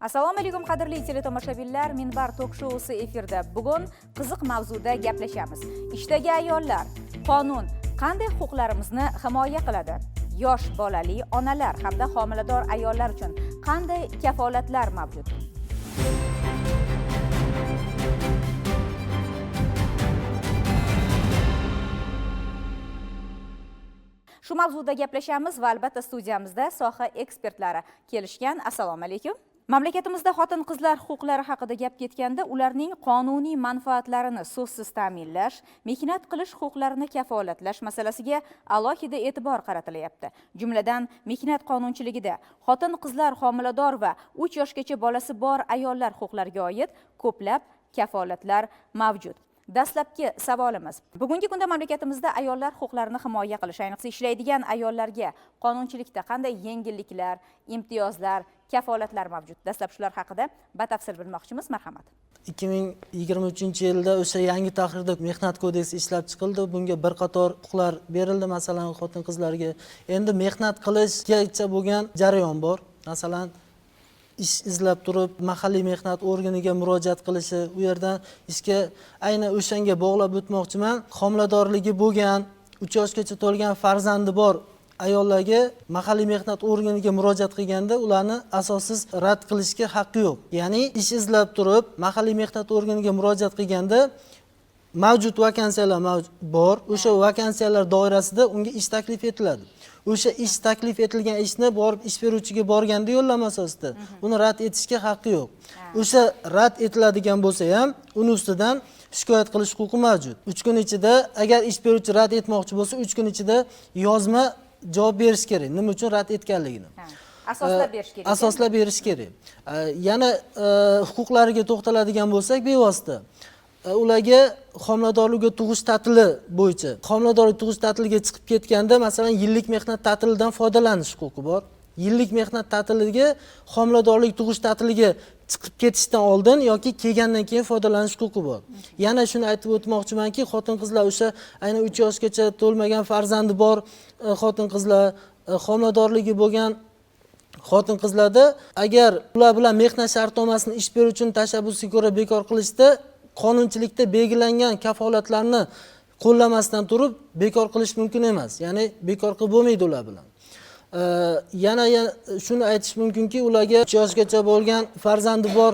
Assalomu alaykum, qadrli teletomoshabinlar. Minbar tok shousi efirda. Bugun qiziq mavzuda gaplashamiz. Ishdagi ayollar, qonun qanday huquqlarimizni himoya qiladi? Yosh bolali onalar hamda homilador ayollar uchun qanday kafolatlar mavjud? Shu mavzuda gaplashamiz va albatta studiyamizda soha ekspertlari kelishgan. Assalomu alaykum. Mamlakatimizda xotin-qizlar huquqlari haqida gap ketganda, ularning qonuniy manfaatlarini so'zsiz ta'minlash, mehnat qilish huquqlarini kafolatlash masalasiga alohida e'tibor qaratilyapti. Jumladan, mehnat qonunchiligida xotin-qizlar, homilador va 3 yoshgacha bolasi bor ayollar huquqlariga oid ko'plab kafolatlar mavjud. Dastlabki savolimiz. Bugungi kunda mamlakatimizda ayollar huquqlarini himoya qilish, ayniqsa ishlaydigan ayollarga qonunchilikda qanday yengilliklar, imtiyozlar, kafolatlar mavjud? Dastlab shular haqida batafsil bilmoqchimiz. Marhamat. 2023-yilda o'sha yangi tahrirda mehnat kodeksi ishlab chiqildi. Bunga bir qator huquqlar berildi, masalan, xotin-qizlarga. Endi mehnat qilishgacha bo'lgan jarayon bor. Masalan, ish izlab turib mahalliy mehnat organiga murojaat qilishi, u yerdan ishga aynan o'shanga bog'lab o'tmoqchiman. Homiladorligi bo'lgan, 3 yoshgacha to'lgan farzandi bor ayollarga mahalliy mehnat organiga murojaat qilganda ularni asossiz rad qilishga haqqi yo'q. Ya'ni ish izlab turib mahalliy mehnat organiga murojaat qilganda mavjud vakansiyalar bor, o'sha vakansiyalar doirasida unga ish taklif etiladi. O'sha ish taklif etilgan ishni borib ish beruvchiga borganda yo'llanma asosida uni rad etishga haqqi yo'q. O'sha rad etiladigan bo'lsa ham uni ustidan shikoyat qilish huquqi mavjud. 3 kun ichida agar ish beruvchi rad etmoqchi bo'lsa, 3 kun ichida yozma javob berish kerak, nima uchun rad etganligini. Asoslab berish kerak. Asoslab berish kerak. Yana huquqlariga to'xtaladigan bo'lsak, bevosita ularga homiladorlik va tug'ish ta'tili bo'yicha, homiladorlik tug'ish ta'tiliga chiqib ketganda, masalan, yillik mehnat ta'tilidan foydalanish huquqi bor. Yillik mehnat ta'tiliga homiladorlik tug'ish ta'tiliga chiqib ketishdan oldin yoki kelgandan keyin foydalanish huquqi bor. Yana shuni aytib o'tmoqchimanki, xotin-qizlar o'sha aynan 3 yoshgacha to'lmagan farzandi bor xotin-qizlar, homiladorligi bo'lgan xotin-qizlarda agar ular bilan mehnat shartnomasini ish beruvchining tashabbusiga ko'ra bekor qilishda qonunchilikda belgilangan kafolatlarni qo'llamasdan turib bekor qilish mumkin emas. Ya'ni bekor qilib bo'lmaydi ular bilan. Yana shuni aytish mumkinki, ularga 3 yoshgacha bo'lgan farzandi bor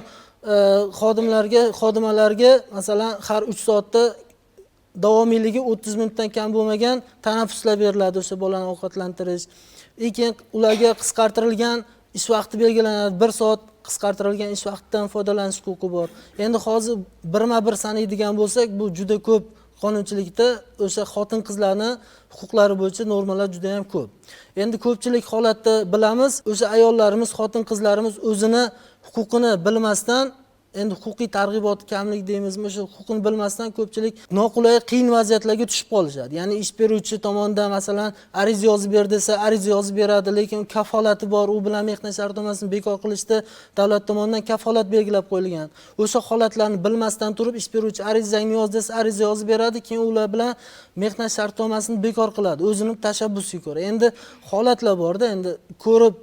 xodimlarga, xodimalarga masalan har 3 soatda davomiyligi 30 minutdan kam bo'lmagan tanaffuslar beriladi, o'sha bolani ovqatlantirish. Keyin ularga qisqartirilgan ish vaqti belgilanadi, 1 soat qisqartirilgan ish vaqtidan foydalanish huquqi bor. Endi hozir birma-bir sanaydigan bo'lsak, bu juda ko'p qonunchilikda o'sha xotin-qizlarni huquqlari bo'yicha normalar juda ham ko'p. Endi ko'pchilik holatda bilamiz, o'sha ayollarimiz, xotin-qizlarimiz o'zini huquqini bilmasdan, endi huquqiy targ'ibot kamlik deymizmi, o'sha huquqini bilmasdan ko'pchilik noqulay, qiyin vaziyatlarga tushib qolishadi. Ya'ni ish beruvchi tomonidan masalan ariza yozib ber desa, ariza yozib beradi, lekin kafolati bor, u bilan mehnat shartnomasini bekor qilishda davlat tomonidan kafolat belgilab qo'yilgan. O'sha holatlarni bilmasdan turib ish beruvchi arizangni yoz desa, ariza yozib beradi, keyin ular bilan mehnat shartnomasini bekor qiladi o'zini tashabbusiga ko'ra. Endi holatlar borda, endi ko'rib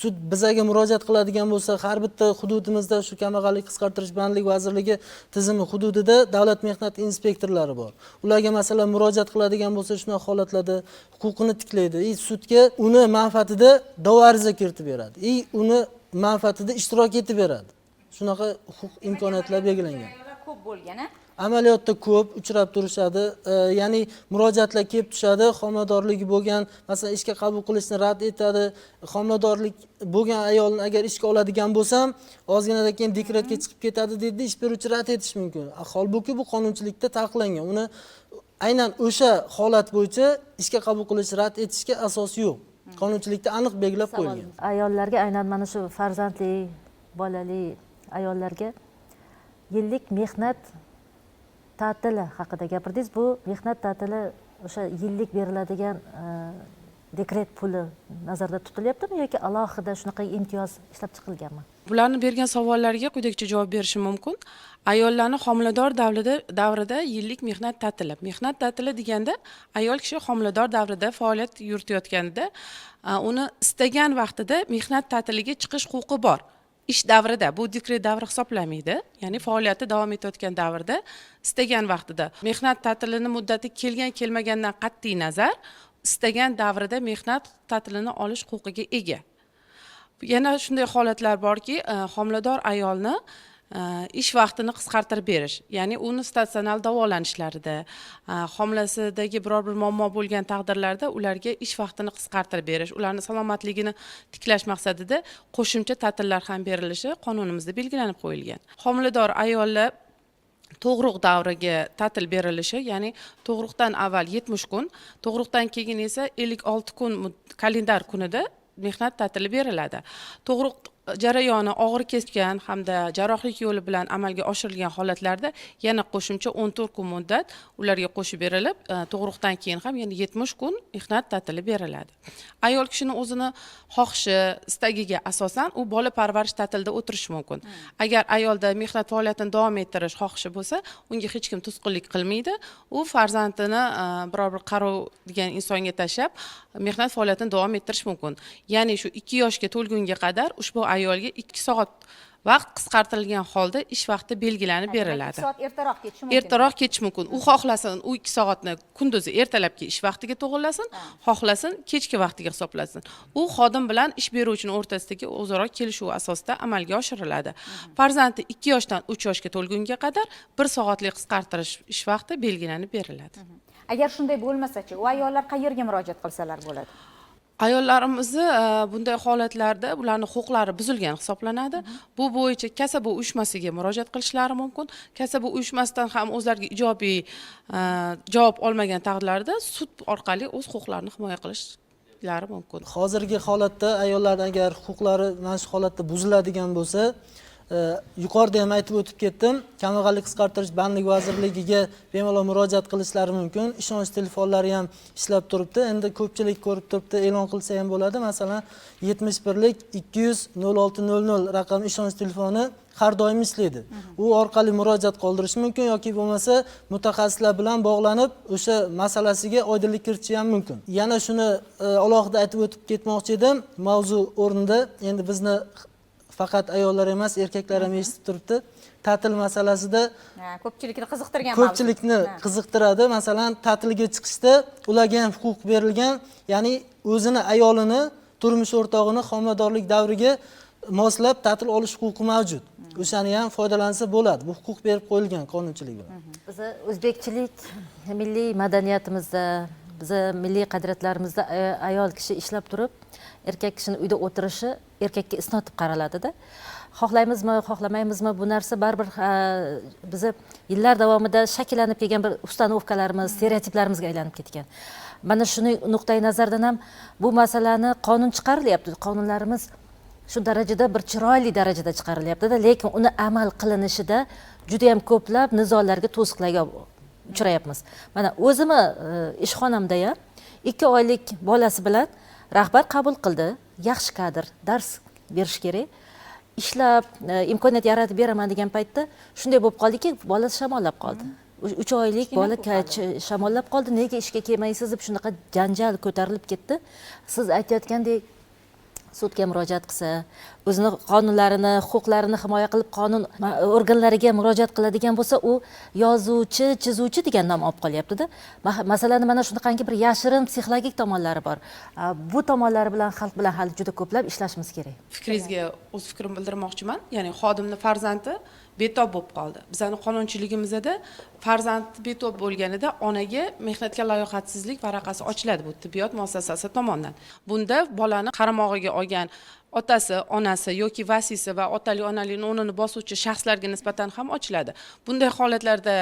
sud bizaga murojaat qiladigan bo'lsa, har bitta hududimizda shu kambag'allik qisqartirish bandlik vazirligi tizimi hududida davlat mehnat inspektorlari bor. Ularga masalan murojaat qiladigan bo'lsa, shunaqa holatlarda huquqini tiklaydi. Sudga uni manfaatida da'vo ariza kiritib beradi. Uni manfaatida ishtirok etib beradi. Shunaqa huquq imkoniyatlar belgilangan. Ko'p bo'lgan, a? Amaliyotda ko'p uchrab turishadi. Ya'ni murojaatlar kelib tushadi, homiladorligi bo'lgan, masalan, ishga qabul qilishni rad etadi. Homiladorlik bo'lgan ayolni agar ishga oladigan bo'lsam, ozginadan keyin dekretga chiqib ketadi deydi, ish beruvchi rad etish mumkin. Holbuki bu qonunchilikda taqiqlangan. Uni aynan o'sha holat bo'yicha ishga qabul qilish rad etishga asos yo'q. Qonunchilikda aniq belgilab qo'yilgan. Ayollarga aynan mana shu farzandli, bolali ayollarga yillik mehnat ta'tili haqida gapirdingiz. Bu mehnat ta'tili o'sha yillik beriladigan dekret puli nazarda tutilyaptimi yoki alohida shunaqa imtiyoz ishlab chiqilganmi? Bularni bergan savollarga quyidagicha javob berishim mumkin. Ayollarni homilador davrida yillik mehnat ta'tili. Mehnat ta'tili deganda ayol kishi homilador davrida faoliyat yuritayotganda, uni istagan vaqtida mehnat ta'tiliga chiqish huquqi bor. Ish davrida, bu dekret davri hisoblanmaydi, ya'ni faoliyati davom etayotgan davrda istagan vaqtida mehnat ta'tilini muddati kelgan kelmagandan qat'iy nazar istagan davrida mehnat ta'tilini olish huquqiga ega. Yana shunday holatlar borki, homilador ayolni ish vaqtini qisqartirib berish, ya'ni uni statsionar davolанishlarida, homilasidagi biror bir muammo bo'lgan taqdirlarda ularga ish vaqtini qisqartirib berish, ularni salomatligini tiklash maqsadida qo'shimcha ta'tillar ham berilishi qonunimizda belgilanib qo'yilgan. Homilador ayollar tug'ruq davriga ta'til berilishi, ya'ni tug'ruqdan avval 70 kun, tug'ruqdan keyin esa 56 kun kalendar kunida mehnat ta'tili beriladi. Tug'ruq jarayoni og'ir kechgan hamda jarrohlik yo'li bilan amalga oshirilgan holatlarda yana qo'shimcha 14 kun muddat ularga qo'shib berilib, tug'ruqdan keyin ham yana 70 kun mehnat ta'tili beriladi. Ayol kishini o'zini xohishi, istagiga asosan u bola parvarish ta'tilida o'tirishi mumkin. Agar ayolda mehnat faoliyatini davom ettirish xohishi bo'lsa, unga hech kim to'sqinlik qilmaydi. U farzandini biror bir qarov degan insonga tashlab mehnat faoliyatini davom ettirish mumkin. Ya'ni shu 2 yoshga to'lgunga qadar ushbu ayolga 2 soat vaqt qisqartirilgan holda ish vaqti belgilanib beriladi. 2 soat ertaroq ketishi mumkin. Ertaroq ketish mumkin. U xohlasin, u 2 soatni kunduzi ertalabki ish vaqtiga to'g'rilasin, xohlasin kechki vaqtiga hisoblasin. U xodim bilan ish beruvchining o'rtasidagi o'zaro kelishuv asosida amalga oshiriladi. Farzandi 2 yoshdan 3 yoshga to'lgunga qadar 1 soatlik qisqartirish ish vaqti belgilanib beriladi. Agar shunday bo'lmasa-chi, u ayollar qayerga murojaat qilsalar bo'ladi? Ayollarimizni bunday holatlarda ularning huquqlari buzilgan hisoblanadi. Bu bo'yicha kasaba uyushmasiga murojaat qilishlari mumkin. Kasaba uyushmasidan ham o'zlariga ijobiy javob olmagan taqdirlarda sud orqali o'z huquqlarini himoya qilishlari mumkin. Hozirgi holatda ayollarning agar huquqlari mana shu holatda buziladigan bo'lsa, yuqorida ham aytib o'tib ketdim, kambag'allik qisqartirish bandlik vazirligiga bemalol murojaat qilishlari mumkin. Ishonch telefonlari ham ishlab turibdi. Endi ko'pchilik ko'rib turibdi, e'lon qilsa ham bo'ladi. Masalan, 71 200 06 00 raqam ishonch telefoni har doim ishlaydi. U orqali murojaat qoldirish mumkin yoki bo'lmasa mutaxassislar bilan bog'lanib o'sha masalasiga oydinlik kiritishi ham mumkin. Yana shuni alohida aytib o'tib ketmoqchi edim. Mavzu o'rnida endi bizni faqat ayollar emas, erkaklar ham eshitib turibdi. Ta'til masalasida ko'pchilikni qiziqtirgan mavzu. Ko'pchilikni qiziqtiradi. Masalan, ta'tilga chiqishda ularga ham huquq berilgan, ya'ni o'zini ayolini, turmush o'rtog'ini homiladorlik davriga moslab ta'til olish huquqi mavjud. O'shani ham foydalansa bo'ladi. Bu huquq berib qo'yilgan qonunchilik bilan. Biz o'zbekchilik milliy madaniyatimizda, biz milliy qadriyatlarimizda ayol kishi ishlab turib, erkak kishini uyda o'tirishi erkakka isnod deb qaraladida. Xohlaymizmi, xohlamaymizmi, bu narsa baribir bizni yillar davomida shakllanib kelgan bir ustanovkalarimiz, stereotiplarimizga aylanib ketgan. Mana shuni nuqtai nazardan ham bu masalani qonun chiqarilyapti. Qonunlarimiz shu darajada bir chiroyli darajada chiqarilyapti-da, lekin uni amal qilinishida juda ham ko'plab nizolarga, to'siqlarga uchrayapmiz. Mana o'zimni ishxonamda ham 2 oylik bolasi bilan rahbar qabul qildi. Yaxshi kadr, dars berish kerak. Ishlab, imkoniyat yaratib beraman degan paytda shunday bo'lib qoldiki, bolasi shamollab qoldi. 3 oylik bola shamollab qoldi. Nega ishga kelmaysiz deb shunaqa janjal ko'tarilib ketdi. Siz aytayotgandek sudga murojaat qilsa, o'zini qonunlarini, huquqlarini himoya qilib qonun organlariga murojaat qiladigan bo'lsa, u yozuvchi, chizuvchi degan nom olib qolyapti-da. Masalani mana shunaqangi bir yashirin psixologik tomonlari bor. Bu tomonlari bilan xalq bilan hali juda ko'plab ishlashimiz kerak. Fikringizga o'z fikrimni bildirmoqchiman. Ya'ni xodimning farzandi betob bo'lib qoldi. Bizning qonunchiligimizda farzand betob bo'lganida onaga mehnatga layoqatsizlik varaqasi ochiladi bu tibbiyot muassasasi tomonidan. Bunda bolani qaramog'iga olgan otasi, onasi yoki vasiysi va otali onalikni o'rnini bosuvchi shaxslarga nisbatan ham ochiladi. Bunday holatlarda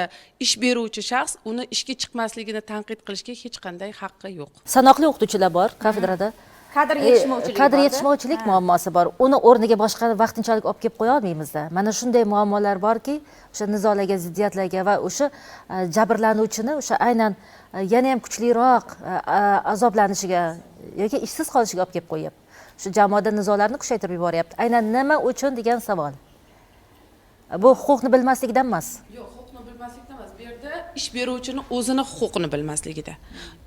ish beruvchi shaxs uni ishga chiqmasligini tanqid qilishga hech qanday haqqi yo'q. Sanoqli o'qituvchilar bor kafedrada. Kadr yetishmovchiligi Kadr bor-da. yetishmovchilik muammosi bor. Uni o'rniga boshqa vaqtinchalik olib kelib qo'ya olmaymizda. Mana shunday muammolar borki, o'sha nizolarga, ziddiyatlarga va o'sha jabrlanuvchini o'sha aynan yana ham kuchliroq azoblanishiga yoki ishsiz qolishiga olib kelib qo'yyapti. Shu jamoada nizolarni kuchaytirib yuboryapti. Aynan nima uchun degan savol. Bu huquqni bilmaslikdan emas. Yo'q, huquqni bilmaslikdan emas. Bu yerda ish beruvchini o'zini huquqini bilmasligida.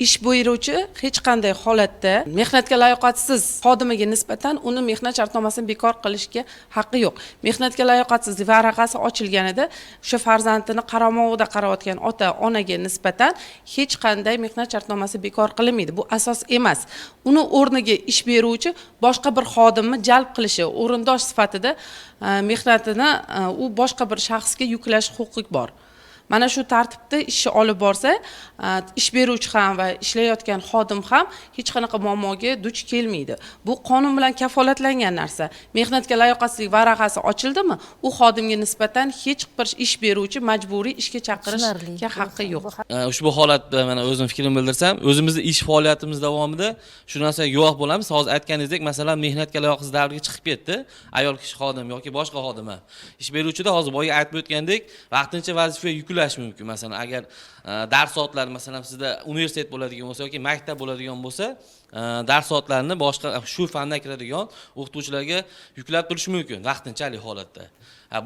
Ish beruvchi hech qanday holatda mehnatga layoqatsiz xodimiga nisbatan uni mehnat shartnomasini bekor qilishga haqqi yo'q. Mehnatga layoqatsizlik varaqasi ochilganida o'sha farzandini qaramog'ida qarayotgan ota onaga nisbatan hech qanday mehnat shartnomasi bekor qilinmaydi. Bu asos emas. Uni o'rniga ish beruvchi boshqa bir xodimni jalb qilishi, o'rindosh sifatida mehnatini u boshqa bir shaxsga yuklash huquqi bor. Mana shu tartibda ishni olib borsa, ish beruvchi ham va ishlayotgan xodim ham hech qanaqa muammoga duch kelmaydi. Bu qonun bilan kafolatlangan narsa. Mehnatga layoqatsizlik varaqasi ochildimi, u xodimga nisbatan hech bir ish beruvchi majburiy ishga chaqirishga haqqi yo'q. Ushbu holatda mana o'zim fikrimni bildirsam, o'zimizni ish faoliyatimiz davomida shu narsaga guvoh bo'lamiz. Hozir aytganingizdek, masalan, mehnatga layoqatsiz davrga chiqib ketdi ayol kishi xodim yoki boshqa xodima. Ish beruvchida hozir boya aytib o'tgandek, vaqtincha vazifa yuklash mumkin. Masalan, agar dars soatlari, masalan, sizda universitet bo'ladigan bo'lsa yoki maktab bo'ladigan bo'lsa, dars soatlarini boshqa shu fandan kiradigan o'qituvchilarga yuklab turish mumkin vaqtinchalik holatda.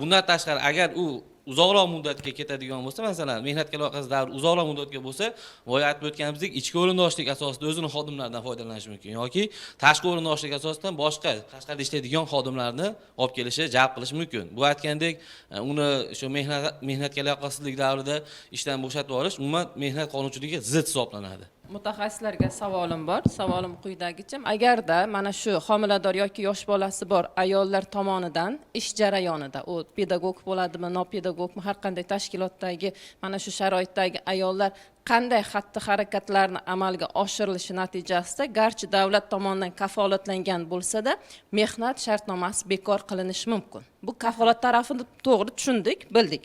Bundan tashqari, agar u uzoqroq muddatga ketadigan bo'lsa, masalan, mehnatga layoqatsiz davr uzoqroq muddatga bo'lsa, boya aytib o'tganimizdek, ichki o'rindoshlik asosida o'zini xodimlaridan foydalanish mumkin yoki tashqi o'rindoshlik asosida boshqa tashqarida ishlaydigan xodimlarni olib kelishi, jalb qilish mumkin. Bu aytgandek, uni shu mehnatga layoqatsizlik davrida ishdan bo'shatib yuborish umuman mehnat qonunchiligiga zid hisoblanadi. Mutaxassislarga savolim bor. Savolim quyidagicha: agarda mana shu homilador yoki yosh bolasi bor ayollar tomonidan ish jarayonida, u pedagog bo'ladimi, nopedagogmi, har qanday tashkilotdagi mana shu sharoitdagi ayollar qanday xatti harakatlarni amalga oshirilishi natijasida, garchi davlat tomonidan kafolatlangan bo'lsa-da, mehnat shartnomasi bekor qilinishi mumkin? Bu kafolat tarafini to'g'ri tushundik, bildik.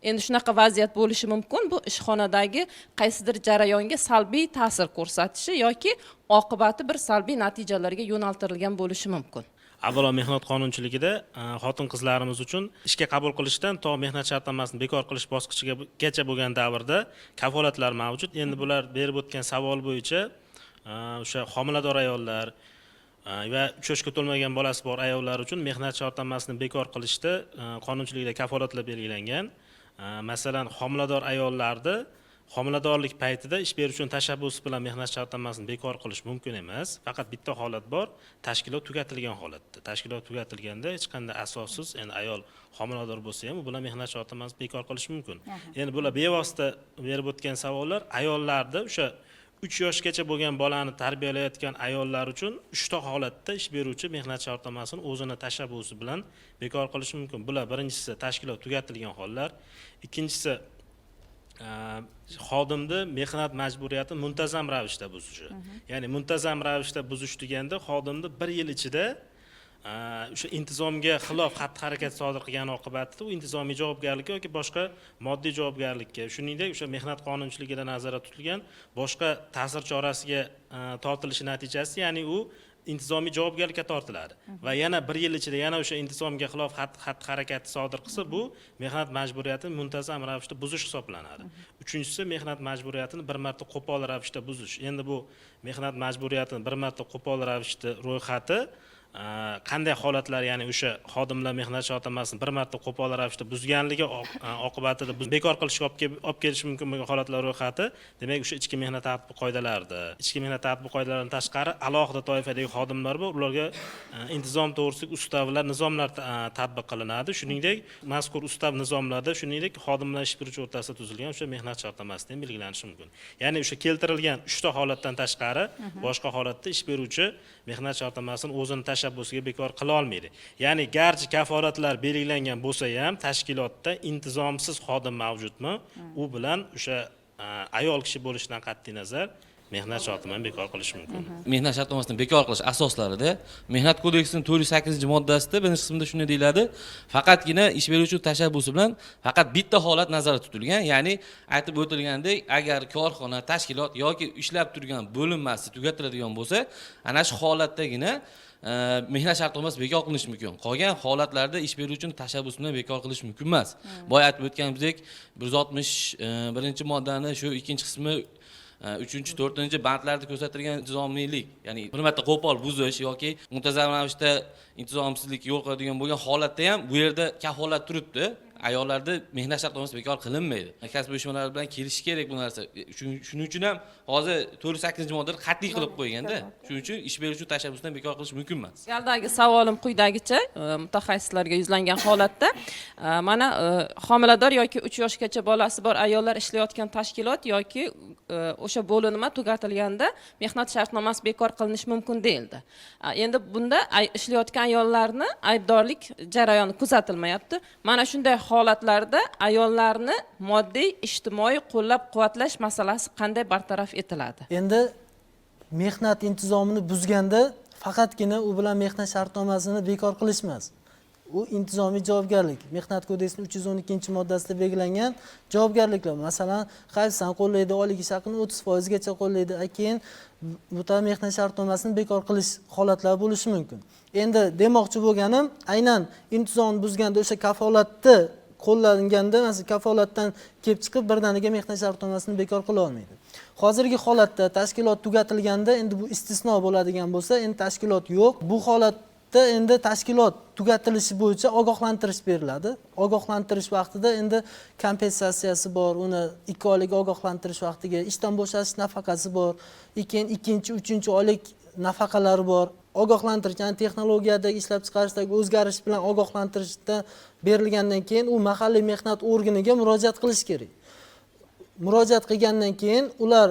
Endi shunaqa vaziyat bo'lishi mumkin, bu ishxonadagi qaysidir jarayonga salbiy ta'sir ko'rsatishi yoki oqibati bir salbiy natijalarga yo'naltirilgan bo'lishi mumkin. Avvalo, mehnat qonunchiligida xotin qizlarimiz uchun ishga qabul qilishdan to mehnat shartnomasini bekor qilish bosqichigacha bo'lgan davrda kafolatlar mavjud. Endi bular berib o'tgan savol bo'yicha o'sha homilador ayollar va 3 yoshga to'lmagan bolasi bor ayollar uchun mehnat shartnomasini bekor qilishda qonunchilikda kafolatlar belgilangan. Masalan, homilador ayollarni homiladorlik paytida ish beruvchining tashabbusi bilan mehnat shartnomasini bekor qilish mumkin emas. Faqat bitta holat bor: tashkilot tugatilgan holatda. Tashkilot tugatilganda hech qanday asossiz, endi ayol homilador bo'lsa ham, u bilan mehnat shartnomasini bekor qilish mumkin. Endi bular bevosita berib o'tgan savollar ayollarda o'sha 3 yoshgacha bo'lgan bolani tarbiyalayotgan ayollar uchun 3 ta holatda ish beruvchi mehnat shartnomasini o'zini tashabbusi bilan bekor qilishi mumkin. Bular: birinchisi, tashkilot tugatilgan hollar, ikkinchisi, xodimni mehnat majburiyati muntazam ravishda buzishi. Ya'ni muntazam ravishda buzish deganda xodimni bir yil ichida o'sha intizomga xilof xatti harakat sodir qilgani oqibatida u intizomiy javobgarlikka yoki boshqa moddiy javobgarlikka, shuningdek o'sha mehnat qonunchiligida nazarda tutilgan boshqa ta'sir chorasiga tortilishi natijasida, ya'ni u intizomiy javobgarlikka tortiladi va yana bir yil ichida yana o'sha intizomga xilof xatti harakatni sodir qilsa, bu mehnat majburiyatini muntazam ravishda buzish hisoblanadi. Uchinchisi, mehnat majburiyatini bir marta qo'pol ravishda buzish. Endi bu mehnat majburiyatini bir marta qo'pol ravishda ro'yxati qanday holatlar, ya'ni o'sha xodimlar mehnat shartnomasini bir marta qo'pol ravishda buzganligi oqibatida bekor qilishga olib kelishi mumkin bo'lgan holatlar ro'yxati, demak, o'sha ichki mehnat tartibi qoidalarida, ichki mehnat tartibi qoidalaridan tashqari alohida toifadagi xodimlar bor, ularga intizom to'g'risidagi ustavlar, nizomlar tatbiq qilinadi. Shuningdek, mazkur ustav nizomlarda, shuningdek, xodimlar ish beruvchi o'rtasida tuzilgan o'sha mehnat shartnomasida ham belgilanishi mumkin. Ya'ni o'sha keltirilgan uchta holatdan tashqari boshqa holatda ish beruvchi mehnat shartnomasini o'zini tashabbusiga bekor qila olmaydi. Ya'ni garchi kafolatlar belgilangan bo'lsa ham, tashkilotda intizomsiz xodim mavjudmi, u bilan o'sha ayol kishi bo'lishidan qat'iy nazar mehnat shartnomani bekor qilish mumkin. Mehnat shartnomasini bekor qilish asoslarida Mehnat kodeksining 408-moddasida birinchi qismida shunday deyiladi: faqatgina ish beruvchi tashabbusi bilan faqat bitta holat nazarda tutilgan, ya'ni aytib o'tilgandek, agar korxona, tashkilot yoki ishlab turgan bo'linmasi tugatiladigan bo'lsa, ana shu holatdagina mehnat shartnomasi bekor qilinishi mumkin. Qolgan holatlarda ish beruvchini tashabbusi bilan bekor qilish mumkin emas. Boya aytib o'tganimizdek, 161-moddani shu ikkinchi qismi, uchinchi, to'rtinchi bandlarda ko'rsatilgan intizomiylik, ya'ni bir marta qo'pol buzish yoki muntazam ravishda intizomsizlik yo'l qo'yadigan bo'lgan holatda ham bu yerda kafolat turibdi. Ayollarda mehnat shartnomasi bekor qilinmaydi. Kasb uyushmalari bilan kelishish kerak bu narsa. Shuning uchun ham hozir 408-moddada qat'iy qilib qo'yganda. Shuning uchun ish beruvchi tashabbusidan bekor qilish mumkin emas. Galdagi savolim quyidagicha, mutaxassislarga yuzlangan holatda, mana homilador yoki 3 yoshgacha bolasi bor ayollar ishlayotgan tashkilot yoki o'sha bo'linma tugatilganda mehnat shartnomasi bekor qilinishi mumkin deyildi. Endi bunda ishlayotgan ayollarni aybdorlik jarayoni kuzatilmayapti. Mana shunday holatlarda ayollarni moddiy, ijtimoiy qo'llab-quvvatlash masalasi qanday bartaraf etiladi? Endi mehnat intizomini buzganda faqatgina u bilan mehnat shartnomasini bekor qilish emas. U intizomiy javobgarlik. Mehnat kodeksining 312-moddasida belgilangan javobgarliklar. Masalan, qaysidan qo'llaydi, oylik ish haqini 30% gacha qo'llaydi, keyin bu mehnat shartnomasini bekor qilish holatlari bo'lishi mumkin. Endi demoqchi bo'lganim, aynan intizomni buzganda o'sha kafolatni qo'llanganda, masalan, kafolatdan kelib chiqib birdaniga mehnat shartnomasini bekor qila olmaydi. Hozirgi holatda tashkilot tugatilganda, endi bu istisno bo'ladigan bo'lsa, endi tashkilot yo'q. Bu holatda endi tashkilot tugatilishi bo'yicha ogohlantirish beriladi. Ogohlantirish vaqtida endi kompensatsiyasi bor, uni 2 oylik ogohlantirish vaqtiga ishdan bo'shatish nafaqasi bor, keyin 2-chi, 3-chi oylik nafaqalari bor. Ogohlantirish, ya'ni texnologiyadagi ishlab chiqarishdagi o'zgarish bilan ogohlantirishda berilgandan keyin u mahalliy mehnat organiga murojaat qilish kerak. Murojaat qilgandan keyin ular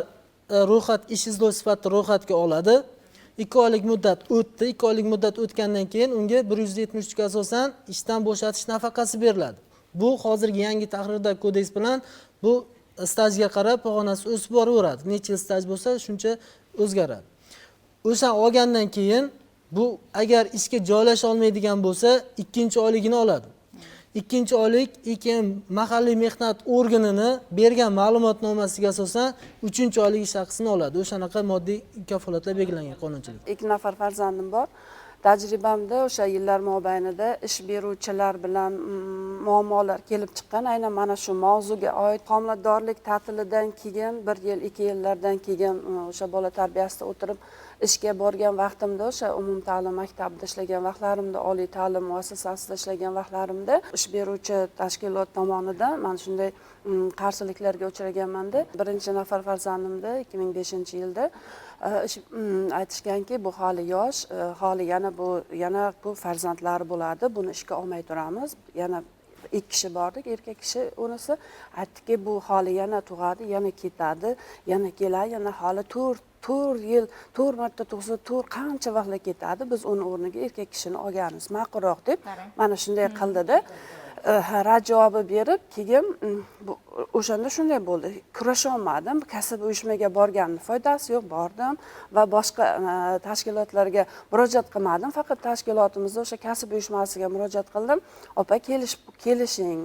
ro'yxat ish izlovchi sifatida ro'yxatga oladi. 2 oylik muddat o'tdi. 2 oylik muddat o'tgandan keyin unga 173 ga asosan ishdan bo'shatish nafaqasi beriladi. Bu hozirgi yangi tahrirdagi kodeks bilan bu stajga qarab pog'onasi o'sib boraveradi. Necha yil staj bo'lsa shuncha o'zgaradi. O'sha olgandan keyin bu agar ishga joylasha olmaydigan bo'lsa, 2-chi oyligini oladi. 2-chi oylik keyin mahalliy mehnat organini bergan ma'lumotnomasiga asosan 3-chi oylik ish haqisini oladi. O'shanaqa moddiy kafolatlar belgilangan qonunchilikda. 2 nafar farzandim bor. Tajribamda o'sha yillar mobaynida ish beruvchilar bilan muammolar kelib chiqqan. Aynan mana shu mavzuga oid homiladorlik ta'tilidan keyin 1 yil, 2 yillardan keyin o'sha bola tarbiyasida o'tirib ishga borgan vaqtimda, o'sha umumta'lim maktabida ishlagan vaqtlarimda, oliy ta'lim muassasasida ishlagan vaqtlarimda ish beruvchi tashkilot tomonidan mana shunday qarshiliklarga uchraganmanda. 1 nafar farzandimda 2005-yilda aytishganki, bu holi yosh, holi yana bu farzandlari bo'ladi, buni ishga olmay turamiz. Yana 2 kishi bordik, erkak kishi, unisi aytdiki, bu holi yana tug'adi, yana ketadi, yana keladi, yana holi 4 yil, 4 marta tug'sa, 4 qancha vaqtlar ketadi, biz uni o'rniga erkak kishini olganimiz ma'qulroq deb mana shunday qildida. Rad javobi berib, keyin o'shanda shunday bo'ldi. Kurasha olmadim, kasb uyushmaga borganimni foydasi yo'q, bordim va boshqa tashkilotlarga murojaat qilmadim. Faqat tashkilotimizda o'sha kasb uyushmasiga murojaat qildim. Opa, kelishing,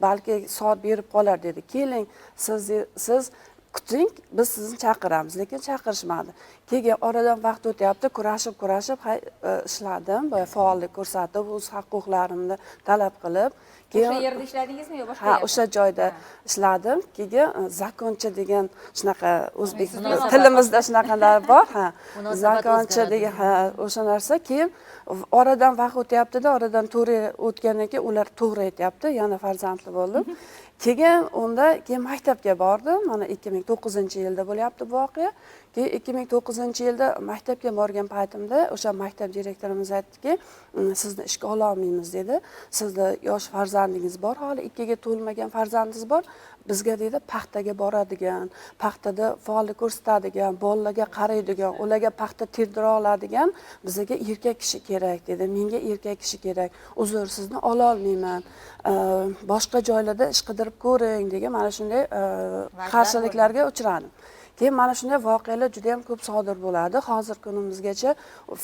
balki soat berib qolar dedi. Keling, siz kuting, biz sizni chaqiramiz, lekin chaqirishmadi. Keyin oradan vaqt o'tyapti, kurashib, kurashib, ishladim, boya faollik ko'rsatib, o'z haq-huquqlarimni talab qilib. Keyin o'sha yerda ishladingizmi yo boshqa Ha, yerda? o'sha joyda ishladim. Keyin zakoncha degan shunaqa o'zbek Munosabat. tilimizda shunaqalar bor, ha. Munosabat Zakoncha o'zgaradi. degan, ha, o'sha narsa. Keyin oradan vaqt o'tyapti-da, oradan 4 yil o'tgandan keyin ular to'g'ri aytyapti, yana farzandli bo'ldim. Keyin unda keyin maktabga bordim. Mana 2009-yilda bo'lyapti bu voqea. Keyin 2009-yilda maktabga borgan paytimda o'sha maktab direktorimiz aytdiki, sizni ishga ola olmaymiz dedi. Sizni yosh farzandingiz bor, hali 2 ga to'lmagan farzandingiz bor. Bizga dedi paxtaga boradigan, paxtada faollik ko'rsatadigan, bolalarga qaraydigan, ularga paxta terdira oladigan bizga erkak kishi kerak dedi. Menga erkak kishi kerak. Uzr, sizni ola olmayman. Boshqa joylarda ish qidirib ko'ring degan mana shunday qarshiliklarga uchradim. Keyin mana shunday voqealar juda ham ko'p sodir bo'ladi. Hozir kunimizgacha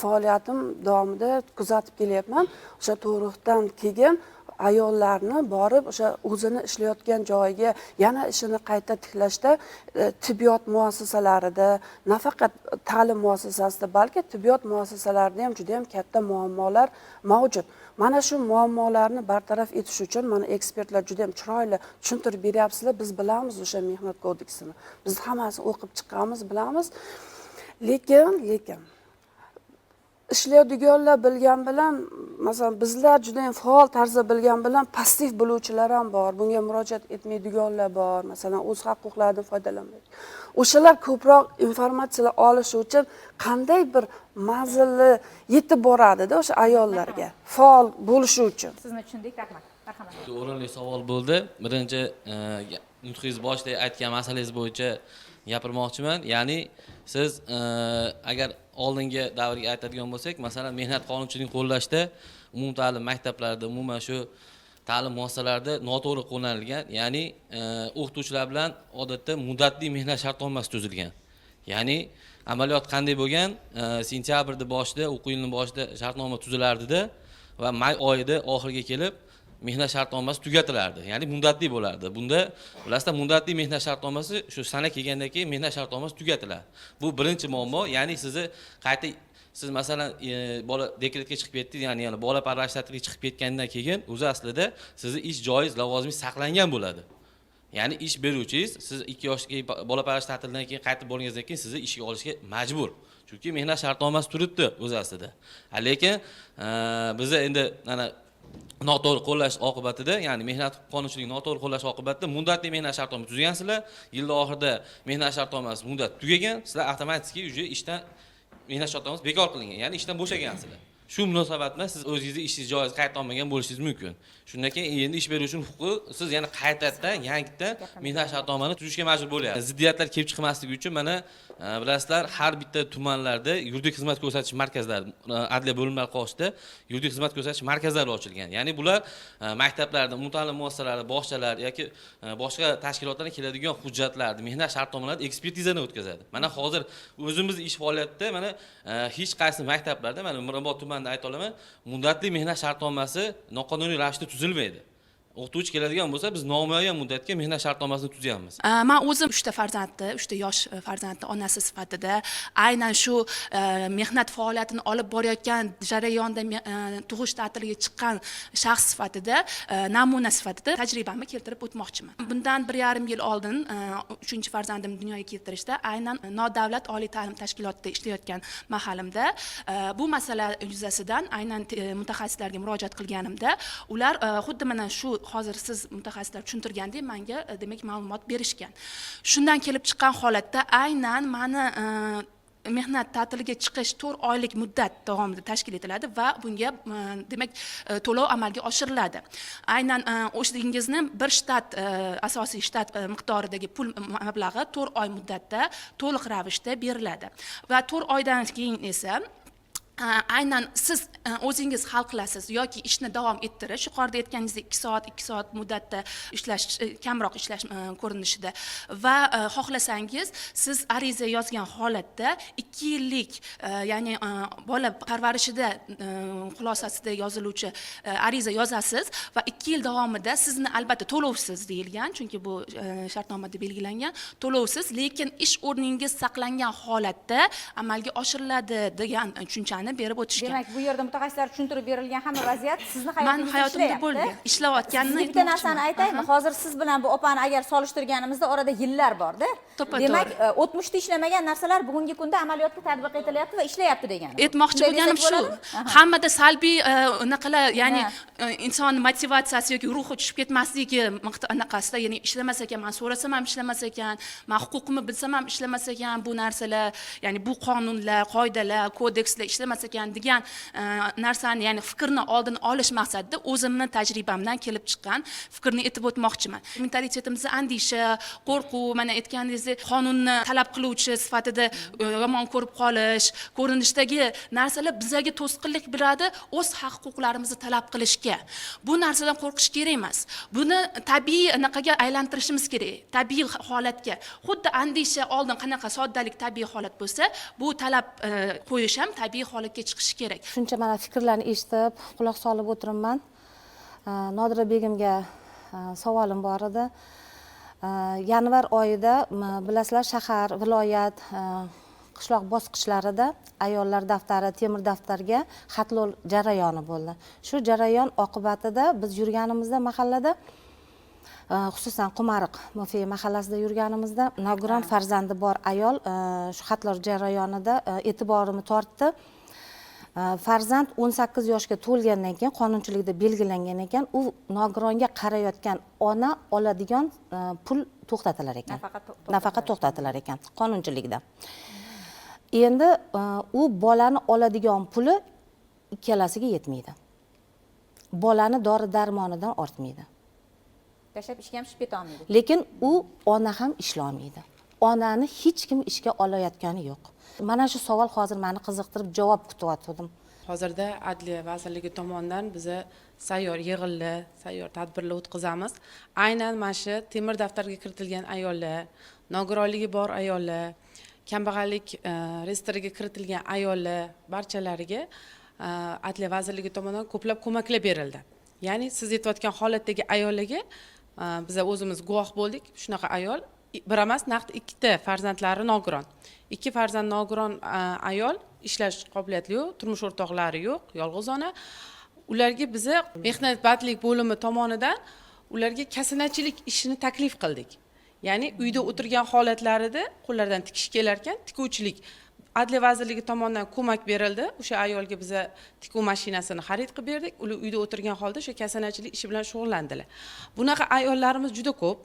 faoliyatim davomida kuzatib kelyapman. O'sha tug'ruqdan keyin ayollarni borib o'sha o'zini ishlayotgan joyiga yana ishini qayta tiklashda tibbiyot muassasalarida, nafaqat ta'lim muassasasida, balki tibbiyot muassasalarida ham juda ham katta muammolar mavjud. Mana shu muammolarni bartaraf etish uchun mana ekspertlar juda ham chiroyli tushuntirib beryapsizlar. Biz bilamiz o'sha mehnat kodeksini. Biz hammasini o'qib chiqqanmiz, bilamiz. Lekin Ishlaydiganlar bilgan bilan, masalan, bizlar juda ham faol tarzda bilgan bilan passiv biluvchilar ham bor, bunga murojaat etmaydiganlar bor, masalan, o'z haq-huquqlaridan foydalanmaydi. O'shalar ko'proq informatsiyalar olishi uchun qanday bir manzilli yetib boradida o'sha ayollarga faol bo'lishi uchun? Sizni tushundik, rahmat. Marhamat. O'rinli savol bo'ldi. Birinchi nutqingiz boshida aytgan masalangiz bo'yicha gapirmoqchiman. Ya'ni siz agar oldingi davrga aytadigan bo'lsak, masalan, mehnat qonunchiligini qo'llashda umumta'lim maktablarida, umuman shu ta'lim muassasalarida noto'g'ri qo'llanilgan. Ya'ni o'qituvchilar bilan odatda muddatli mehnat shartnomasi tuzilgan. Ya'ni amaliyot qanday bo'lgan? Sentyabrda boshida, o'quv yilining boshida shartnoma tuzilardida va may oyida oxiriga kelib mehnat shartnomasi tugatilardi. Ya'ni muddatli bo'lardi. Bunda bilasizlar, muddatli mehnat shartnomasi shu sana kelgandan keyin mehnat shartnomasi tugatiladi. Bu birinchi muammo. Ya'ni sizni qayta siz masalan bola dekretga chiqib ketdingiz, ya'ni bola parvarish ta'tiliga chiqib ketgandan keyin o'zi aslida sizni ish joyingiz, lavozimingiz saqlangan bo'ladi. Ya'ni ish beruvchingiz siz 2 yoshga bola parvarish ta'tilidan keyin qaytib borganingizdan keyin sizni ishga olishga majbur. Chunki mehnat shartnomasi turibdi o'zi aslida. Lekin biza endi mana noto'g'ri qo'llash oqibatida, ya'ni mehnat qonunchiligini noto'g'ri qo'llash oqibatida muddatli mehnat shartnomasi tuzgansizlar, yilda oxirida mehnat shartnomasi muddat tugagan, sizlar avtomatik уже ishdan mehnat shartnomasi bekor qilingan, ya'ni ishdan bo'shagansizlar. Shu munosabat bilan siz o'zingizni ishingiz joyingizni qayta olmagan bo'lishingiz mumkin. Shundan keyin endi ish beruvchining huquqi siz yana qaytadan yangidan mehnat shartnomani tuzishga majbur bo'lyapsiz. Ziddiyatlar kelib chiqmasligi uchun mana bilasizlar, har bitta tumanlarda yuridik xizmat ko'rsatish markazlari, adliya bo'limlari qoshida yuridik xizmat ko'rsatish markazlari ochilgan. Ya'ni bular maktablarda, umumta'lim muassasalari, bog'chalar yoki boshqa tashkilotlardan keladigan hujjatlarni, mehnat shartnomalarini ekspertizadan o'tkazadi. Mana hozir o'zimiz ish faoliyatida mana hech qaysi maktablarda, mana Mirobod tumanida ayta olaman, muddatli mehnat shartnomasi noqonuniy ravishda tuzilmaydi. O'qituvchi keladigan bo'lsa, biz nomuayyan muddatga mehnat shartnomasini tuzyapmiz. Man o'zim 3 ta farzandni, 3 ta yosh farzandni onasi sifatida aynan shu mehnat faoliyatini olib borayotgan jarayonda tug'ish ta'tiliga chiqqan shaxs sifatida, namuna sifatida tajribamni keltirib o'tmoqchiman. Bundan 1,5 yil oldin 3 farzandimni dunyoga keltirishda aynan nodavlat oliy ta'lim tashkilotida ishlayotgan mahalimda bu masala yuzasidan aynan mutaxassislarga murojaat qilganimda ular xuddi mana shu hozir siz mutaxassislar tushuntirgandek menga demak ma'lumot berishgan. Shundan kelib chiqqan holatda aynan mani mehnat ta'tiliga chiqish 4 oylik muddat davomida tashkil etiladi va bunga demak to'lov amalga oshiriladi. Aynan o'zingizni bir shtat asosiy shtat miqdoridagi pul mablag'i 4 oy muddatda to'liq ravishda beriladi va 4 oydan keyin esa aynan siz o'zingiz hal qilasiz yoki ishni davom ettirish, yuqorida aytganingizdek 2 soat 2 soat muddatda ishlash, kamroq ishlash ko'rinishida va xohlasangiz siz ariza yozgan holatda 2 yillik ya'ni bola parvarishida xulosasida yoziluvchi ariza yozasiz va 2 yil davomida sizni albatta to'lovsiz deyilgan, chunki bu shartnomada belgilangan to'lovsiz, lekin ish o'rningiz saqlangan holatda amalga oshiriladi degan tushunchani berib o'tishgan. Demak, bu yerda mutaxassislar tushuntirib berilgan hamma vaziyat sizni Mani hayotingizda hayotimda ishlayapti. bo'lgan, ishlayotganini Sizga bitta narsani aytmoqchiman. aytaymi? Hozir siz bilan bu opani agar solishtirganimizda orada yillar bor-da. To'ppa-to'g'ri. Demak, o'tmishda ishlamagan narsalar bugungi kunda amaliyotga tatbiq etilyapti va ishlayapti degani. Aytmoqchi Shunday bo'lganim desak shu. bo'ladimi? Hammada salbiy anaqalar, ya'ni inson motivatsiyasi yoki ruhi tushib ketmasligi anaqasida, ya'ni ishlamas ekan, men so'rasam ham ishlamas ekan, men huquqimni bilsam ham ishlamas ekan bu narsalar, ya'ni bu qonunlar, qoidalar, kodekslar ishlamas ekan degan narsani, ya'ni fikrni oldini olish maqsadida o'zimni tajribamdan kelib chiqqan fikrni aytib o'tmoqchiman. Mentalitetimizda andisha, qo'rquv, mana aytganingizdek qonunni talab qiluvchi sifatida yomon ko'rib qolish ko'rinishdagi narsalar bizlarga to'sqinlik beradi o'z haq-huquqlarimizni talab qilishga. Bu narsadan qo'rqish kerak emas. Buni tabiiy anaqaga aylantirishimiz kerak, tabiiy holatga. Xuddi andisha oldin qanaqa soddalik tabiiy holat bo'lsa, bu talab qo'yish ham tabiiy holatga chiqishi kerak. Shuncha mana fikrlarni eshitib, quloq solib o'tiribman. Nodira begimga savolim bor edi. Yanvar oyida bilasizlar, shahar, viloyat, qishloq bosqichlarida ayollar daftari, temir daftarga xatlov jarayoni bo'ldi. Shu jarayon oqibatida biz yurganimizda mahallada, xususan Qumariq Mufiy mahallasida yurganimizda nogiron farzandi bor ayol shu xatlov jarayonida e'tiborimni tortdi. Farzand 18 yoshga to'lgandan keyin qonunchilikda belgilangan ekan, u nogironga qarayotgan ona oladigan pul to'xtatilar ekan. Nafaqa to'xtatilar ekan qonunchilikda. Endi u bolani oladigan puli ikkalasiga yetmaydi. Bolani dori darmonidan ortmaydi. Tashlab ishga ham tushib keta olmaydi. Lekin u ona ham ishlolmaydi. Onani hech kim ishga olayotgani yo'q. Mana shu savol hozir meni qiziqtirib javob kutyotgandim. Hozirda Adliya vazirligi tomonidan biza sayyor yig'inlar, sayyor tadbirlar o'tkazamiz. Aynan mana shu temir daftarga kiritilgan ayollar, nogironligi bor ayollar, kambag'allik reyestriga kiritilgan ayollar barchalariga Adliya vazirligi tomonidan ko'plab ko'maklar berildi. Ya'ni siz aytayotgan holatdagi ayollarga biza o'zimiz guvoh bo'ldik. Shunaqa ayol bir emas, naqd ikkita farzandlari nogiron. Ikki farzand nogiron ayol, ishlash qobiliyati yo'q, turmush o'rtoqlari yo'q, yolg'iz ona. Ularga biza mehnat bandlik bo'limi tomonidan ularga kasanachilik ishini taklif qildik. Ya'ni uyda o'tirgan holatlarida qo'llaridan tikish kelar ekan, tikuvchilik Adliya vazirligi tomonidan ko'mak berildi. O'sha ayolga biza tikuv mashinasini xarid qilib berdik. Ular uyda o'tirgan holda o'sha kasanachilik ishi bilan shug'ullandilar. Bunaqa ayollarimiz juda ko'p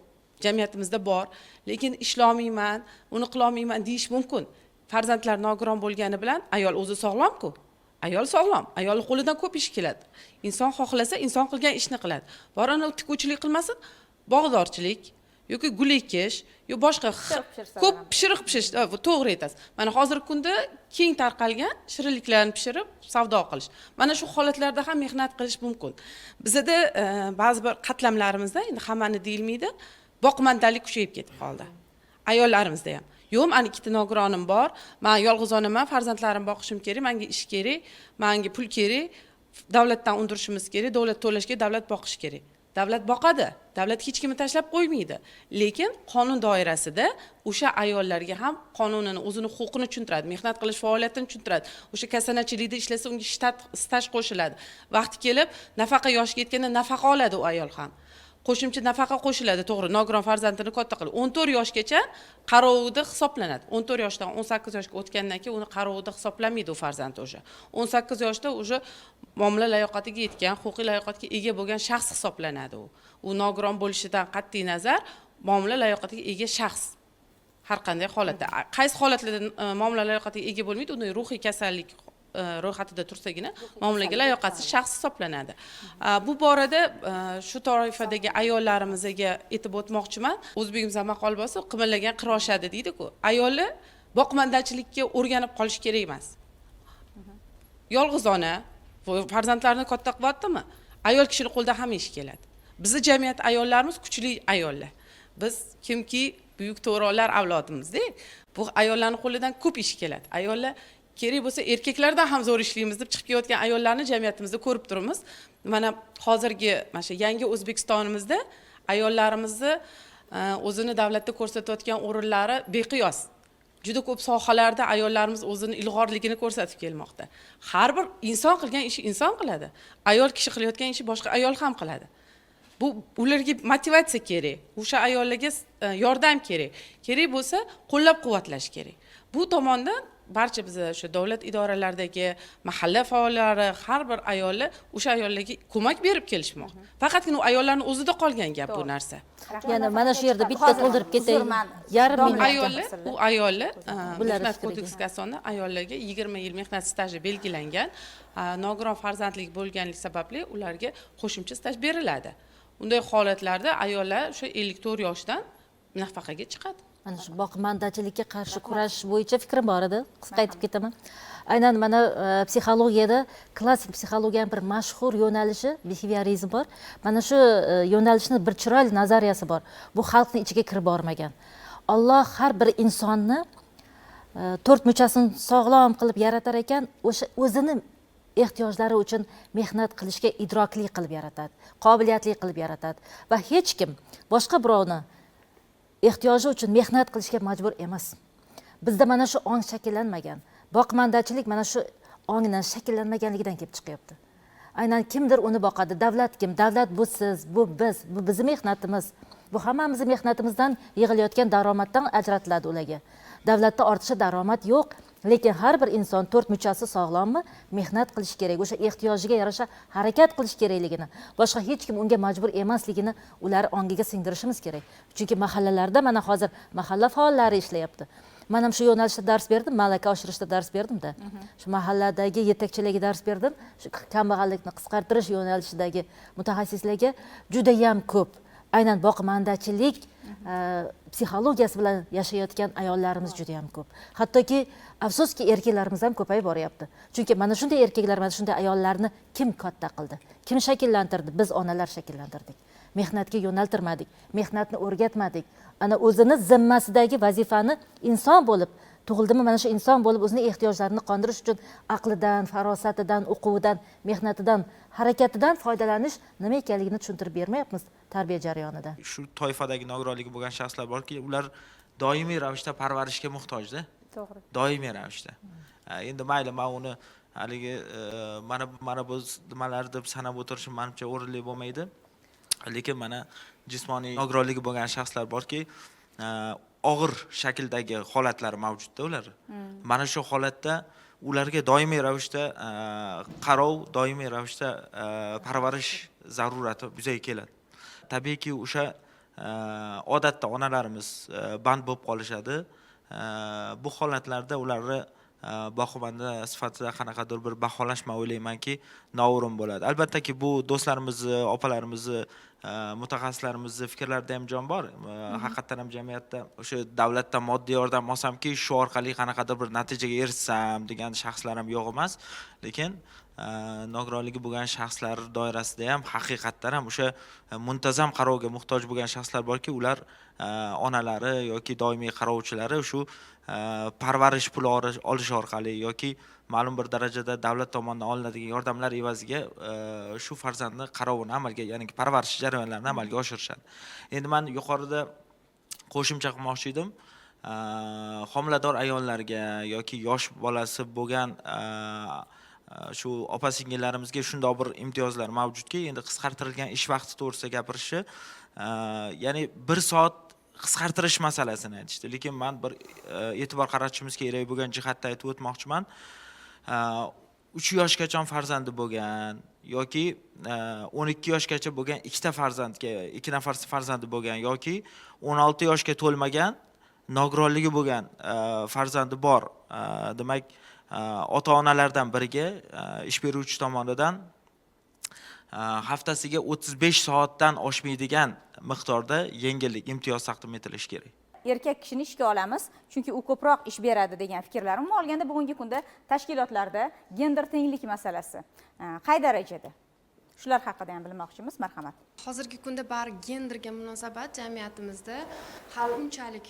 jamiyatimizda bor, lekin ishlolmayman, uni qilolmayman deyish mumkin. Farzandlar nogiron bo'lgani bilan ayol o'zi sog'lom-ku. Ayol sog'lom, ayolning qo'lidan ko'p ish keladi. Inson xohlasa, inson qilgan ishni qiladi. Bor ana tikuvchilik qilmasin, bog'dorchilik yoki gul ekish, yo boshqa ko'p pishiriq pishirish, to'g'ri aytasiz. Mana hozirgi kunda keng tarqalgan shirinliklarni pishirib savdo qilish. Mana shu holatlarda ham mehnat qilish mumkin. Bizda ba'zi bir qatlamlarimizda, endi hammani deyilmaydi, boqimandalik kuchayib ketib qoldi. Ayollarimizda ham. Yo'q, meni ikkita nogironim bor, men yolg'iz onaman, farzandlarimni boqishim kerak, menga ish kerak, menga pul kerak, davlatdan undirishimiz kerak, davlat to'lashga, davlat boqishi kerak. Davlat boqadi, davlat hech kimni tashlab qo'ymaydi. Lekin qonun doirasida o'sha ayollarga ham qonunini, o'zini huquqini tushuntiradi, mehnat qilish faoliyatini tushuntiradi. O'sha kasanachilikda ishlasa unga staj qo'shiladi. Vaqti kelib nafaqa yoshiga yetganda nafaqa oladi u ayol ham. Qo'shimcha nafaqa qo'shiladi, to'g'ri, nogiron farzandini katta qilib 14 yoshgacha qarovida hisoblanadi. 14 yoshdan 18 yoshga o'tgandan keyin uni qarovida hisoblanmaydi u farzand o'sha. 18 yoshda o'sha muomala layoqatiga yetgan, huquqiy layoqatga ega bo'lgan shaxs hisoblanadi u. U nogiron bo'lishidan qat'iy nazar muomala layoqatiga ega shaxs. Har qanday holatda, qaysi holatlarda muomala layoqatiga ega bo'lmaydi, uni ruhiy kasallik ro'yxatida tursagina muomalaga layoqatsiz shaxs hisoblanadi. Bu borada shu toifadagi ayollarimizga aytib o'tmoqchiman. O'zbekimizda maqol bo'lsa, qimillagan qir oshadi deydi-ku. Ayollar boqmandachilikka o'rganib qolish kerak emas. Yolg'iz ona farzandlarini katta qilyaptimi? Ayol kishining qo'lida hamma ish keladi. Bizni jamiyat ayollarimiz kuchli ayollar. Biz kimki buyuk to'rolar avlodimizda. Bu ayollarning qo'lidan ko'p ish keladi. Ayollar kerak bo'lsa erkaklardan ham zo'r ishlaymiz deb chiqib kelayotgan ayollarni jamiyatimizda ko'rib turibmiz. Mana hozirgi mana shu yangi O'zbekistonimizda ayollarimizni o'zini davlatda ko'rsatayotgan o'rinlari beqiyos. Juda ko'p sohalarda ayollarimiz o'zini ilg'orligini ko'rsatib kelmoqda. Har bir inson qilgan ishi inson qiladi. Ayol kishi qilayotgan ishi boshqa ayol ham qiladi. Bu ularga motivatsiya kerak, o'sha ayollarga yordam kerak. Kerak bo'lsa qo'llab-quvvatlash kerak. Bu tomondan barcha biza o'sha davlat idoralaridagi mahalla faollari, har bir ayollar o'sha ayollarga ko'mak berib kelishmoqda. Faqatgina u ayollarning o'zida qolgan gap bu narsa. Yana mana shu yerda bitta to'ldirib ketay. Yarim minut. Ayollar, u ayollar mehnat kodeksiga asosan ayollarga 20 yil mehnat staji belgilangan. Nogiron farzandlik bo'lganlik sababli ularga qo'shimcha staj beriladi. Unday holatlarda ayollar o'sha 54 yoshdan nafaqaga chiqadi. Mana shu boqmandachilikka qarshi kurash bo'yicha fikrim bor edi. Qisqa aytib ketaman. Aynan mana psixologiyada klassik psixologiyaning bir mashhur yo'nalishi behaviorizm bor. Mana shu yo'nalishning bir chiroyli nazariyasi bor. Bu xalqning ichiga kirib bormagan. Alloh har bir insonni to'rt muchasini sog'lom qilib yaratar ekan, o'sha o'zini ehtiyojlari uchun mehnat qilishga idrokli qilib yaratadi, qobiliyatli qilib yaratadi va hech kim boshqa birovni ehtiyoji uchun mehnat qilishga majbur emas. Bizda mana shu ong shakllanmagan. Boqmandachilik mana shu ongdan shakllanmaganligidan kelib chiqyapti. Aynan kimdir uni boqadi. Davlat kim? Davlat bu siz, bu biz, bu bizning mehnatimiz. Bu hammamizning mehnatimizdan yig'ilayotgan daromaddan ajratiladi ularga. Davlatda ortiqcha daromad yo'q. Lekin har bir inson to'rt muchasi sog'lommi, mehnat qilish kerak, o'sha ehtiyojiga yarasha harakat qilish kerakligini, boshqa hech kim unga majbur emasligini ular ongiga singdirishimiz kerak. Chunki mahallalarda mana hozir mahalla faollari ishlayapti. Men ham shu yo'nalishda dars berdim, malaka oshirishda dars berdim-da. Shu mahalladagi yetakchilarga dars berdim. Shu kambag'allikni qisqartirish yo'nalishidagi mutaxassislarga juda ham ko'p aynan boqmandachilik psixologiyasi bilan yashayotgan ayollarimiz juda ham ko'p. Hattoki afsuski erkaklarimiz ham ko'payib boryapti. Chunki mana shunday erkaklar, mana shunday ayollarni kim katta qildi? Kim shakllantirdi? Biz onalar shakllantirdik. Mehnatga yo'naltirmadik, mehnatni o'rgatmadik. Ana o'zini zimmasidagi vazifani inson bo'lib tug'ildimi, mana shu inson bo'lib o'zini ehtiyojlarini qondirish uchun aqlidan, farosatidan, o'quvidan, mehnatidan, harakatidan foydalanish nima ekanligini tushuntirib bermayapmiz tarbiya jarayonida. Shu toifadagi nogironligi bo'lgan shaxslar borki, ular doimiy ravishda parvarishga muhtojda. To'g'ri. Doimiy ravishda. Endi mayli, men uni haligi mana bu nimalar deb sanab o'tirishim menimcha o'rinli bo'lmaydi. Lekin mana jismoniy nogironligi bo'lgan shaxslar borki, og'ir shakldagi holatlari mavjudda ular. Mana shu holatda ularga doimiy ravishda qarov, doimiy ravishda parvarish zarurati yuzaga keladi. Tabiiyki o'sha odatda onalarimiz band bo'lib qolishadi. Bu holatlarda ularni boqimanda sifatida qanaqadir bir baholash, men o'ylaymanki, noo'rin bo'ladi. Albattaki bu do'stlarimizni, opalarimizni, mutaxassislarimizni fikrlarida ham jon bor. Haqiqatan ham jamiyatda o'sha davlatdan moddiy yordam olsamki, shu orqali qanaqadir bir natijaga erishsam degan shaxslar ham yo'q emas. Lekin nogironligi bo'lgan shaxslar doirasida ham haqiqatdan ham o'sha muntazam qarovga muhtoj bo'lgan shaxslar borki, ular onalari yoki doimiy qarovchilari shu parvarish puli olish orqali yoki ma'lum bir darajada davlat tomonidan olinadigan yordamlar evaziga shu farzandni qarovini amalga, ya'ni parvarish jarayonlarini amalga oshirishadi. Endi men yuqorida qo'shimcha qilmoqchi edim. Homilador ayollarga yoki yosh bolasi bo'lgan shu opa-singillarimizga shundoq bir imtiyozlar mavjudki, endi qisqartirilgan ish vaqti to'g'risida gapirishi, ya'ni 1 soat qisqartirish masalasini aytishdi. Lekin men bir e'tibor qaratishimiz kerak bo'lgan jihatda aytib o'tmoqchiman. 3 yoshgacha farzandi bo'lgan yoki 12 yoshgacha bo'lgan ikkita farzandga, 2 nafar farzandi bo'lgan yoki 16 yoshga to'lmagan nogironligi bo'lgan farzandi bor. Demak, ota-onalardan biriga ish beruvchi tomonidan haftasiga 35 soatdan oshmaydigan miqdorda yengillik, imtiyoz taqdim etilishi kerak. Erkak kishini ishga olamiz, chunki u ko'proq ish beradi degan fikrlar. Umuman olganda bugungi kunda tashkilotlarda gender tenglik masalasi qay darajada? Shular haqida ham bilmoqchimiz, marhamat. Hozirgi kunda bari genderga munosabat jamiyatimizda hali unchalik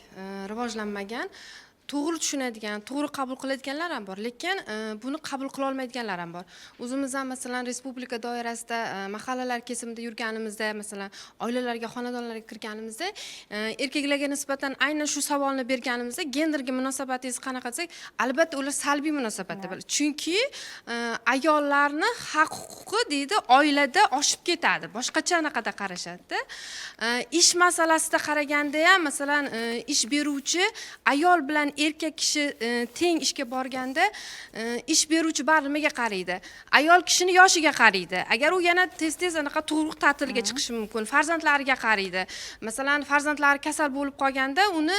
rivojlanmagan. To'g'ri tushunadigan, to'g'ri qabul qiladiganlar ham bor, lekin buni qabul qila olmaydiganlar ham bor. O'zimiz ham masalan respublika doirasida mahallalar kesimida yurganimizda, masalan oilalarga, xonadonlarga kirganimizda erkaklarga nisbatan aynan shu savolni berganimizda genderga munosabatingiz qanaqa desak, albatta ular salbiy munosabatda bo'ladi. Chunki ayollarni haq-huquqi deydi, oilada oshib ketadi, boshqacha anaqada qarashadi-da. Ish masalasida qaraganda ham, masalan, ish beruvchi ayol bilan erkak kishi teng ishga borganda ish beruvchi baribir nimaga qaraydi? Ayol kishini yoshiga qaraydi. Agar u yana tez-tez anaqa tug'ruq ta'tiliga chiqishi mumkin, farzandlariga qaraydi. Masalan, farzandlari kasal bo'lib qolganda uni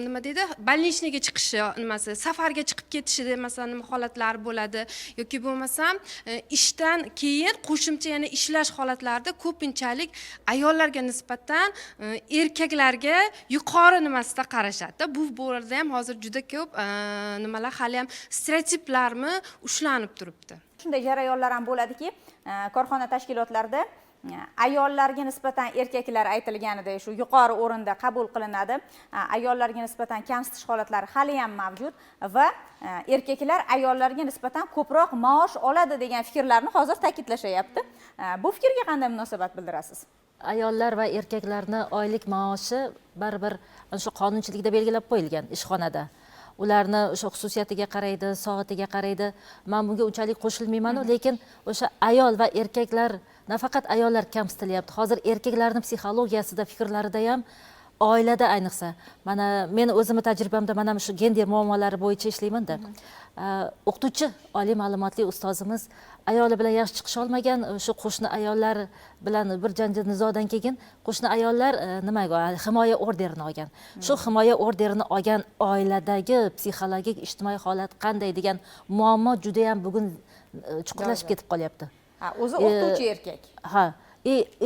nima deydi, больничныйga chiqishi, nimasi, safarga chiqib ketishi, masalan, nima holatlar bo'ladi yoki bo'lmasam ishdan keyin qo'shimcha yana ishlash holatlarida ko'pinchalik ayollarga nisbatan erkaklarga yuqori nimasida qarashadi. Bu borada ham hozir juda ko'p nimalar hali ham stereotiplarmi ushlanib turibdi. Shunday jarayonlar ham bo'ladiki, korxona tashkilotlarida ayollarga nisbatan erkaklar aytilganidek shu yuqori o'rinda qabul qilinadi. Ayollarga nisbatan kamsitish holatlari hali ham mavjud va erkaklar ayollarga nisbatan ko'proq maosh oladi degan fikrlarni hozir ta'kidlashyapti. Bu fikrga qanday munosabat bildirasiz? Ayollar va erkaklarni oylik maoshi baribir shu qonunchilikda belgilab qo'yilgan ishxonada. Ularni o'sha xususiyatiga qaraydi, soatiga qaraydi. Men bunga unchalik qo'shilmayman, lekin o'sha ayol va erkaklar, nafaqat ayollar kamsitilyapti. Hozir erkaklarning psixologiyasida, fikrlarida ham Oilada ayniqsa, mana men o'zimni tajribamda mana shu gender muammolari bo'yicha ishlaymanda. O'qituvchi, oliy ma'lumotli ustozimiz ayoli bilan yaxshi chiqisha olmagan, o'sha qo'shni ayollar bilan bir janjal nizodan keyin qo'shni ayollar nimaga himoya orderini olgan. Shu himoya orderini olgan oiladagi psixologik ijtimoiy holat qanday degan muammo juda ham bugun chuqurlashib ketib qolyapti. Ha, o'zi o'qituvchi erkak. Ha,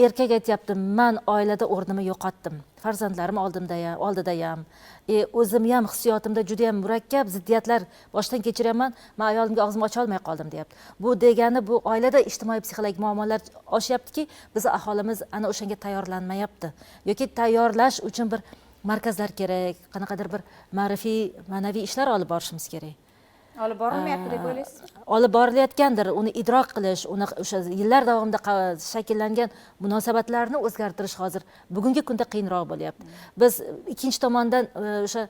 erkak aytyapti, man oilada o'rnimni yo'qotdim, farzandlarim oldida ham, o'zim ham hissiyotimda juda ham murakkab ziddiyatlar boshdan kechiryapman, man ayolimga og'zimni ocha olmay qoldim deyapti. Bu degani bu oilada ijtimoiy psixologik muammolar oshyaptiki, biz aholimiz ana o'shanga tayyorlanmayapti yoki tayyorlash uchun bir markazlar kerak, qanaqadir bir ma'rifiy, ma'naviy ishlar olib borishimiz kerak. Olib borilmayapti deb o'ylaysiz? Olib borilayotgandir, uni idrok qilish, uni o'sha yillar davomida shakllangan munosabatlarni o'zgartirish hozir bugungi kunda qiyinroq bo'lyapti. Biz ikkinchi tomondan o'sha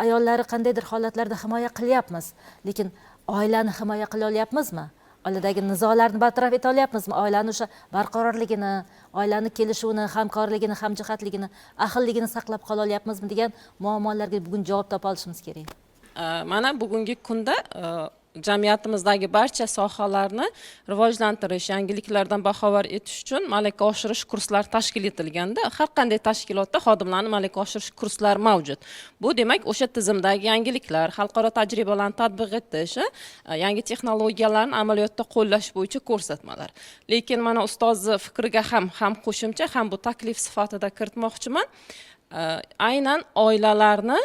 ayollarni qandaydir holatlarda himoya qilyapmiz, lekin oilani himoya qila olyapmizmi? Oiladagi nizolarni bartaraf eta olyapmizmi? Oilani o'sha barqarorligini, oilani kelishuvini, hamkorligini, hamjihatligini, ahilligini saqlab qola olyapmizmi degan muammolarga bugun javob topa olishimiz kerak. Mana bugungi kunda jamiyatimizdagi barcha sohalarni rivojlantirish, yangiliklardan boxabar etish uchun malaka oshirish kurslari tashkil etilganda, har qanday tashkilotda xodimlarni malaka oshirish kurslari mavjud. Bu demak, o'sha tizimdagi yangiliklar, xalqaro tajribalarni tatbiq etish, yangi texnologiyalarni amaliyotda qo'llash bo'yicha ko'rsatmalar. Lekin mana ustozni fikriga ham qo'shimcha, ham bu taklif sifatida kiritmoqchiman. Aynan oilalarni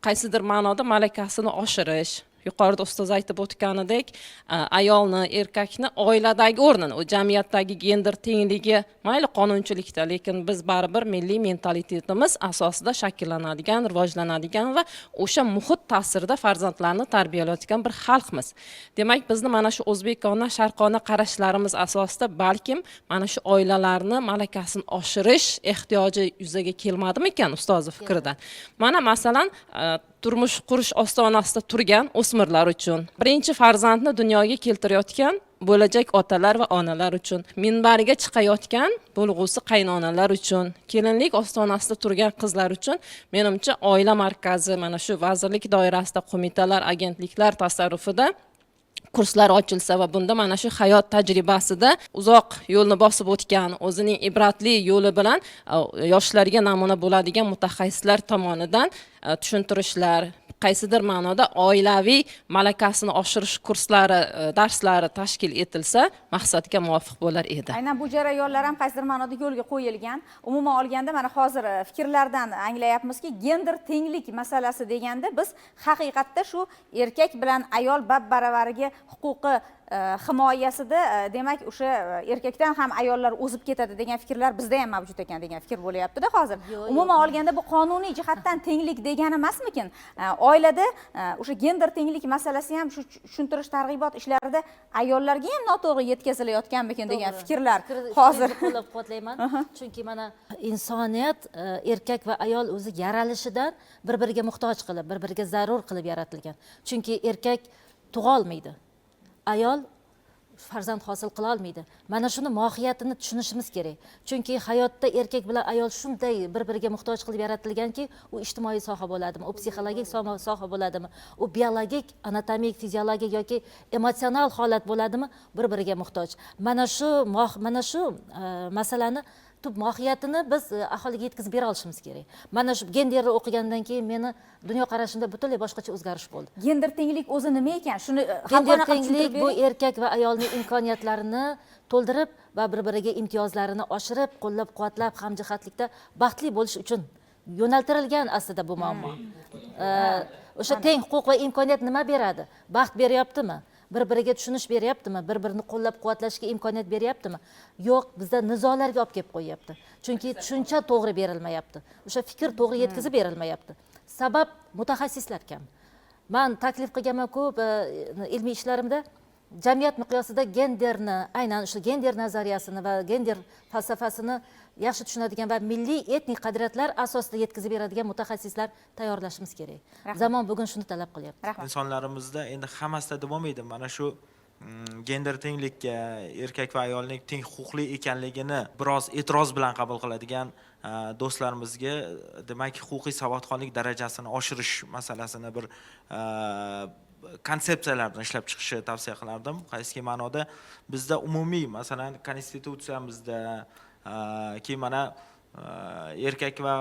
qaysidir ma'noda malakasini oshirish, yuqorida ustoz aytib o'tganidek, ayolni, erkakni oiladagi o'rnini, u jamiyatdagi gender tengligi mayli qonunchilikda, lekin biz baribir milliy mentalitetimiz asosida shakllanadigan, rivojlanadigan va o'sha muhit ta'sirida farzandlarni tarbiyalayotgan bir xalqmiz. Demak, bizni mana shu o'zbekona, sharqona qarashlarimiz asosida balkim mana shu oilalarni malakasini oshirish ehtiyoji yuzaga kelmadimikan ustozi fikridan? Mana masalan, turmush qurish ostonasida turgan o'smirlar uchun, birinchi farzandni dunyoga keltirayotgan bo'lajak otalar va onalar uchun, minbarga chiqayotgan bo'lg'usi qaynonalar uchun, kelinlik ostonasida turgan qizlar uchun menimcha oila markazi mana shu vazirlik doirasida qo'mitalar, agentliklar tasarrufida kurslar ochilsa va bunda mana shu hayot tajribasida uzoq yo'lni bosib o'tgan, o'zining ibratli yo'li bilan yoshlarga namuna bo'ladigan mutaxassislar tomonidan tushuntirishlar, qaysidir ma'noda oilaviy malakasini oshirish kurslari, darslari tashkil etilsa maqsadga muvofiq bo'lar edi. Aynan bu jarayonlar ham qaysidir ma'noda yo'lga qo'yilgan. Umuman olganda mana hozir fikrlardan anglayapmizki, gender tenglik masalasi deganda biz haqiqatda shu erkak bilan ayol bab-baravariga huquqi himoyasida, demak o'sha erkakdan ham ayollar o'zib ketadi degan fikrlar bizda ham mavjud ekan degan fikr bo'lyapti-da hozir. Umuman olganda bu qonuniy jihatdan tenglik degani emasmikin? Oilada o'sha gender tenglik masalasi ham shu tushuntirish targ'ibot ishlarida ayollarga ham noto'g'ri yetkazilayotganmikin degan fikrlar hozir qo'llab-quvvatlayman. Chunki mana insoniyat erkak va ayol o'zi yaralishidan bir-biriga muhtoj qilib, bir-biriga zarur qilib yaratilgan. Chunki erkak tug'a olmaydi, ayol farzand hosil qila olmaydi. Mana shuni mohiyatini tushunishimiz kerak. Chunki hayotda erkak bilan ayol shunday bir-biriga muhtoj qilib yaratilganki, u ijtimoiy soha bo'ladimi, u psixologik soha bo'ladimi, u biologik, anatomik, fiziologik yoki emotsional holat bo'ladimi, bir-biriga muhtoj. Mana shu masalani tub mohiyatini biz aholiga yetkazib bera olishimiz kerak. Mana shu genderni o'qigandan keyin meni dunyoqarashimda butunlay boshqacha o'zgarish bo'ldi. Gender tenglik o'zi nima ekan? Shuni gender tenglik bu erkak va ayolning imkoniyatlarini to'ldirib va bir-biriga imtiyozlarini oshirib, qo'llab-quvvatlab, hamjihatlikda baxtli bo'lish uchun yo'naltirilgan aslida bu muammo. O'sha teng huquq va imkoniyat nima beradi? Baxt beryaptimi? Bir-biriga tushunish beryaptimi? Bir-birini qo'llab-quvvatlashga imkoniyat beryaptimi? Yo'q, bizda nizolarga olib kelib qo'yyapti. Chunki tushuncha to'g'ri berilmayapti. O'sha fikr to'g'ri yetkazib berilmayapti. Sabab mutaxassislar kam. Men taklif qilganman ko'p ilmiy ishlarimda jamiyat miqyosida genderni, aynan o'sha gender nazariyasini va gender falsafasini yaxshi tushunadigan va milliy etnik qadriyatlar asosida yetkazib beradigan mutaxassislar tayyorlashimiz kerak. Zamon bugun shuni talab qilyapti. Insonlarimizda endi hammasida deb bo'lmaydi. Mana shu gender tenglikka, erkak va ayolning teng huquqli ekanligini biroz e'tiroz bilan qabul qiladigan do'stlarimizga, demak, huquqiy savodxonlik darajasini oshirish masalasini bir konsepsiyalarni ishlab chiqishni tavsiya qilardim. Qaysiki ma'noda bizda umumiy, masalan, konstitutsiyamizda, keyin mana erkak va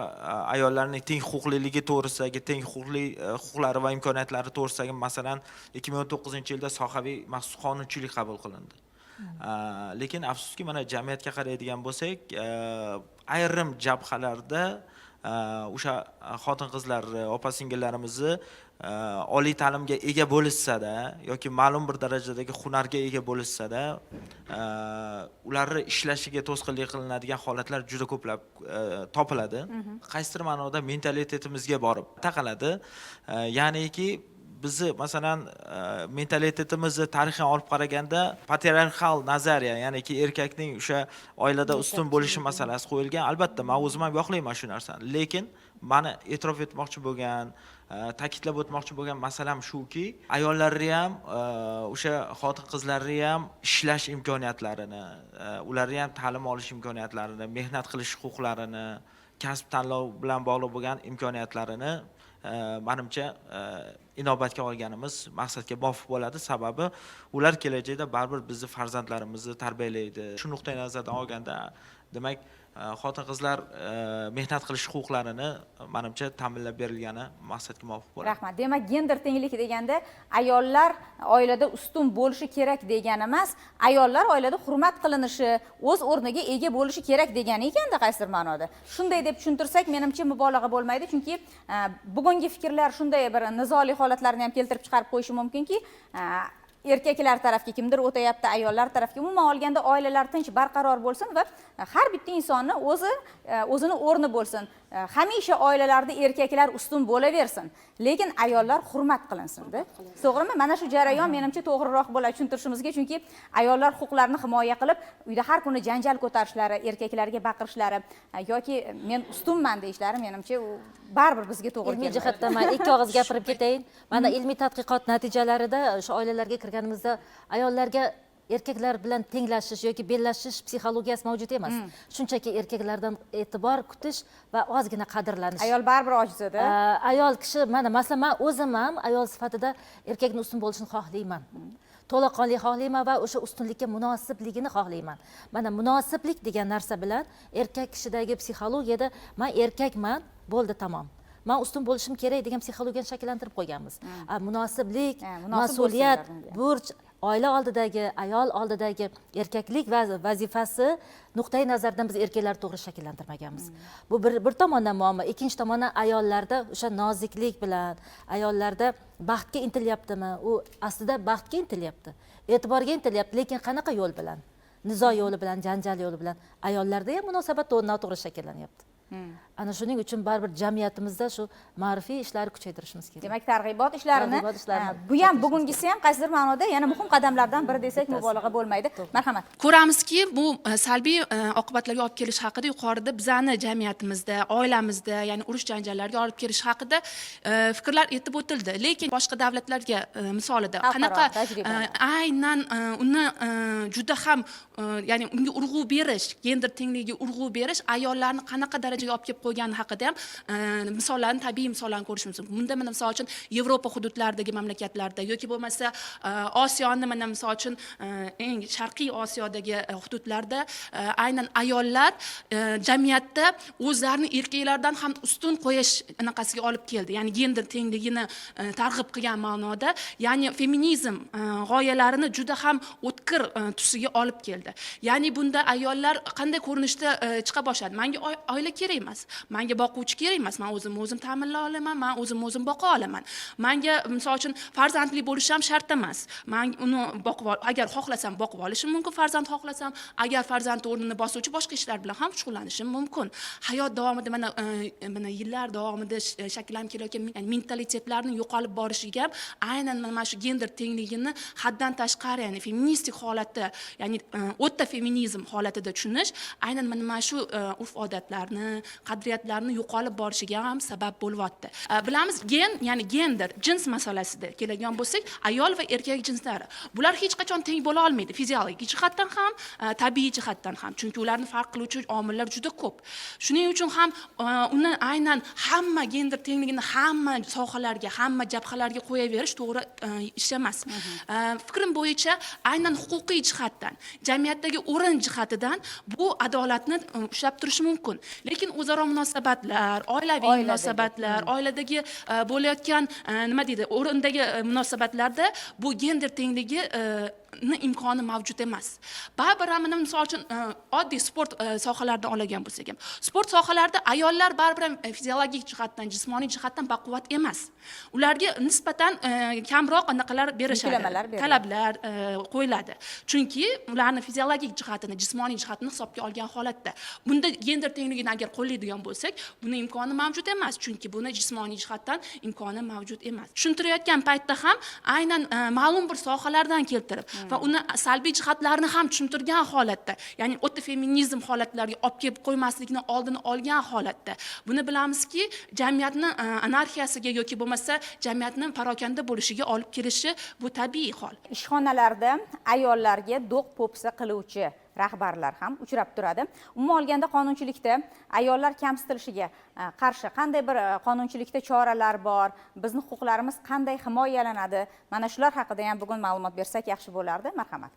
ayollarning teng huquqliligi to'g'risidagi, teng huquqli huquqlari va imkoniyatlari to'g'risidagi, masalan, 2019-yilda sohaviy maxsus qonunchilik qabul qilindi. Lekin afsuski, mana jamiyatga qaraydigan bo'lsak, ayrim jabhalarda o'sha xotin qizlar, opa singillarimizni oliy ta'limga ega bo'lishsada yoki ma'lum bir darajadagi hunarga ega bo'lishsada, ularni ishlashiga to'sqinlik qilinadigan holatlar juda ko'plab topiladi. Qaysidir ma'noda mentalitetimizga borib taqaladi. Ya'niki bizni, masalan, mentalitetimizni tarixan olib qaraganda patriarxal nazariya, ya'niki erkakning o'sha oilada ustun bo'lishi masalasi qo'yilgan. Albatta, man o'zim ham yoqlayman shu narsani, lekin mani e'tirof etmoqchi bo'lgan, ta'kidlab o'tmoqchi bo'lgan masalam shuki, ayollarni ham, o'sha xotin qizlarni ham ishlash imkoniyatlarini, ularni ham ta'lim olish imkoniyatlarini, mehnat qilish huquqlarini, kasb tanlov bilan bog'liq bo'lgan imkoniyatlarini, manimcha, inobatga olganimiz maqsadga muvofiq bo'ladi. Sababi ular kelajakda baribir bizni farzandlarimizni tarbiyalaydi. Shu nuqtai nazardan olganda, demak, xotin qizlar mehnat qilish huquqlarini, manimcha, ta'minlab berilgani maqsadga muvofiq bo'ladi. Rahmat. Demak, gender tengligi deganda ayollar oilada ustun bo'lishi kerak degani emas, ayollar oilada hurmat qilinishi, o'z o'rniga ega bo'lishi kerak degani ekanda qaysidir ma'noda. Shunday deb tushuntirsak, menimcha, mubolag'a bo'lmaydi, chunki bugungi fikrlar shunday bir nizoli holatlarni ham keltirib chiqarib qo'yishi mumkinki, erkaklar tarafga kimdir o'tayapti, ayollar tarafga. Umuman olganda oilalar tinch, barqaror bo'lsin va har bitta insonni o'zi o'zini o'rni bo'lsin. Hamisha oilalarda erkaklar ustun bo'laversin, lekin ayollar hurmat qilinsin-da. To'g'rimi? Mana shu jarayon menimcha to'g'riroq bo'ladi tushuntirishimizga, chunki ayollar huquqlarini himoya qilib, uyda har kuni janjal ko'tarishlari, erkaklarga baqirishlari yoki men ustunman deyishlari, menimcha, u baribir bizga to'g'ri Ilmiy kelmaydi. jihatdan man ikki og'iz gapirib ketayin. Mana ilmiy tadqiqot natijalarida o'sha oilalarga kirganimizda ayollarga erkaklar bilan tenglashish yoki bellashish psixologiyasi mavjud emas. Shunchaki erkaklardan e'tibor kutish va ozgina qadrlanish. Ayol baribir ojizida. Ayol kishi, mana masalan, man o'zim ham ayol sifatida erkakni ustun bo'lishini xohlayman. To'laqonli xohlayman va o'sha ustunlikka munosibligini xohlayman. Mana munosiblik degan narsa bilan erkak kishidagi psixologiyada man erkakman, bo'ldi, tamom. Man ustun bo'lishim kerak degan psixologiyani shakllantirib qo'yganmiz. Munosiblik, Ha, munosib mas'uliyat, bo'lsinlar bunga. burch, oila oldidagi, ayol oldidagi erkaklik vazifasi nuqtai nazaridan biz erkaklar to'g'ri shakllantirmaganmiz. Bu bir tomondan muammo, ikkinchi tomondan ayollarda o'sha noziklik bilan ayollarda baxtga intilyaptimi? U aslida baxtga intilyapti, e'tiborga intilyapti, lekin qanaqa yo'l bilan? Nizo yo'li bilan, janjal yo'li bilan. Ayollarda ham munosabat noto'g'ri shakllanyapti. Ana shuning uchun baribir jamiyatimizda shu ma'rifiy ishlarni kuchaytirishimiz kerak. Demak, targ'ibot ishlarini, Targ'ibot ishlarini bu ham kuchaytirishimiz bugungisi ham qaysidir ma'noda yana muhim qadamlardan biri desak Bittasi. mubolag'a bo'lmaydi. Marhamat. Ko'ramizki, bu salbiy oqibatlarga olib kelishi haqida yuqorida bizani jamiyatimizda, oilamizda, ya'ni urush janjallarga olib kelishi haqida fikrlar aytib o'tildi. Lekin boshqa davlatlarga misolida Xalqaro qanaqa tajribalar. Aynan uni juda ham ya'ni unga urg'u berish, gender tengligiga urg'u berish ayollarni qanaqa darajaga olib kelib qo'ygani haqida ham misollarni, tabiiy misollarni ko'rishimiz mumkin. Bunda mana misol uchun Yevropa hududlaridagi mamlakatlarda yoki bo'lmasa Osiyoni, mana misol uchun eng sharqiy Osiyodagi hududlarda aynan ayollar jamiyatda o'zlarini erkaklardan ham ustun qo'yish anaqasiga olib keldi. Ya'ni gender tengligini targ'ib qilgan ma'noda, ya'ni feminizm g'oyalarini juda ham o'tkir tusiga olib keldi. Ya'ni bunda ayollar qanday ko'rinishda chiqa boshladi? Menga oila kerak emas, menga boquvchi kerak emas, men o'zimni o'zim ta'minlay olaman, men o'zimni o'zim boqa olaman. Menga misol uchun farzandli bo'lish ham shart emas. Men uni boqib agar xohlasam boqib olishim mumkin, farzand xohlasam, agar farzand o'rnini bosuvchi boshqa ishlar bilan ham shug'ullanishim mumkin. Hayot davomida mana yillar davomida shakllanib kelayotgan mentalitetlarning yo'qolib borishiga ham aynan mana shu gender tengligini haddan tashqari, ya'ni feministik holatda, ya'ni o'ta feminizm holatida tushunish aynan mana shu urf-odatlarni, qadriyatlarni qadriyatlarni yo'qolib borishiga ham sabab bo'lyapti. Bilamiz, gen, ya'ni gender, jins masalasida keladigan bo'lsak, ayol va erkak jinslari, bular hech qachon teng bo'la olmaydi, fiziologik jihatdan ham, tabiiy jihatdan ham, chunki ularni farq qiluvchi omillar juda ko'p. Shuning uchun ham uni aynan hamma gender tengligini hamma sohalarga, hamma jabhalarga qo'yaverish to'g'ri ish emas. Fikrim bo'yicha, aynan huquqiy jihatdan, jamiyatdagi o'rin jihatidan bu adolatni ushlab turishi mumkin, lekin o'zaro munosabatlar, oilaviy Oiladagi. munosabatlar, oiladagi bo'layotgan, nima deydi, o'rindagi munosabatlarda bu gender tengligi ni imkoni mavjud emas baribir ham. Mana, misol uchun, oddiy sport sohalarida oladigan bo'lsak ham, sport sohalarida ayollar baribir ham fiziologik jihatdan, jismoniy jihatdan baquvvat emas, ularga nisbatan kamroq anaqalar berishadi, Yuklamalar beriladi. Talablar qo'yiladi, chunki ularni fiziologik jihatini, jismoniy jihatini hisobga olgan holatda bunda gender tengligini agar qo'llaydigan bo'lsak, buni imkoni mavjud emas, chunki buni jismoniy jihatdan imkoni mavjud emas. Tushuntirayotgan paytda ham aynan ma'lum bir sohalardan keltirib va uni salbiy jihatlarini ham tushuntirgan holatda, ya'ni o'ta feminizm holatlariga olib kelib qo'ymaslikni oldini olgan holatda, buni bilamizki, jamiyatni anarxiyasiga yoki bo'lmasa jamiyatni parokanda bo'lishiga olib kelishi bu tabiiy hol. Ishxonalarda ayollarga do'q po'pisa qiluvchi rahbarlar ham uchrab turadi. Umuman olganda, qonunchilikda ayollar kamsitilishiga qarshi qanday bir qonunchilikda choralar bor, bizni huquqlarimiz qanday himoyalanadi, mana shular haqida ham bugun ma'lumot bersak yaxshi bo'lardi. Marhamat.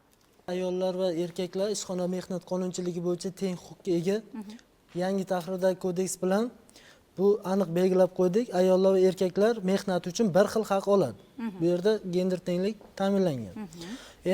Ayollar va erkaklar ishxona mehnat qonunchiligi bo'yicha teng huquqqa ega. Yangi tahrirdagi kodeks bilan bu aniq belgilab qo'ydik: ayollar va erkaklar mehnat uchun bir xil haq oladi. Bu yerda gender tenglik ta'minlangan.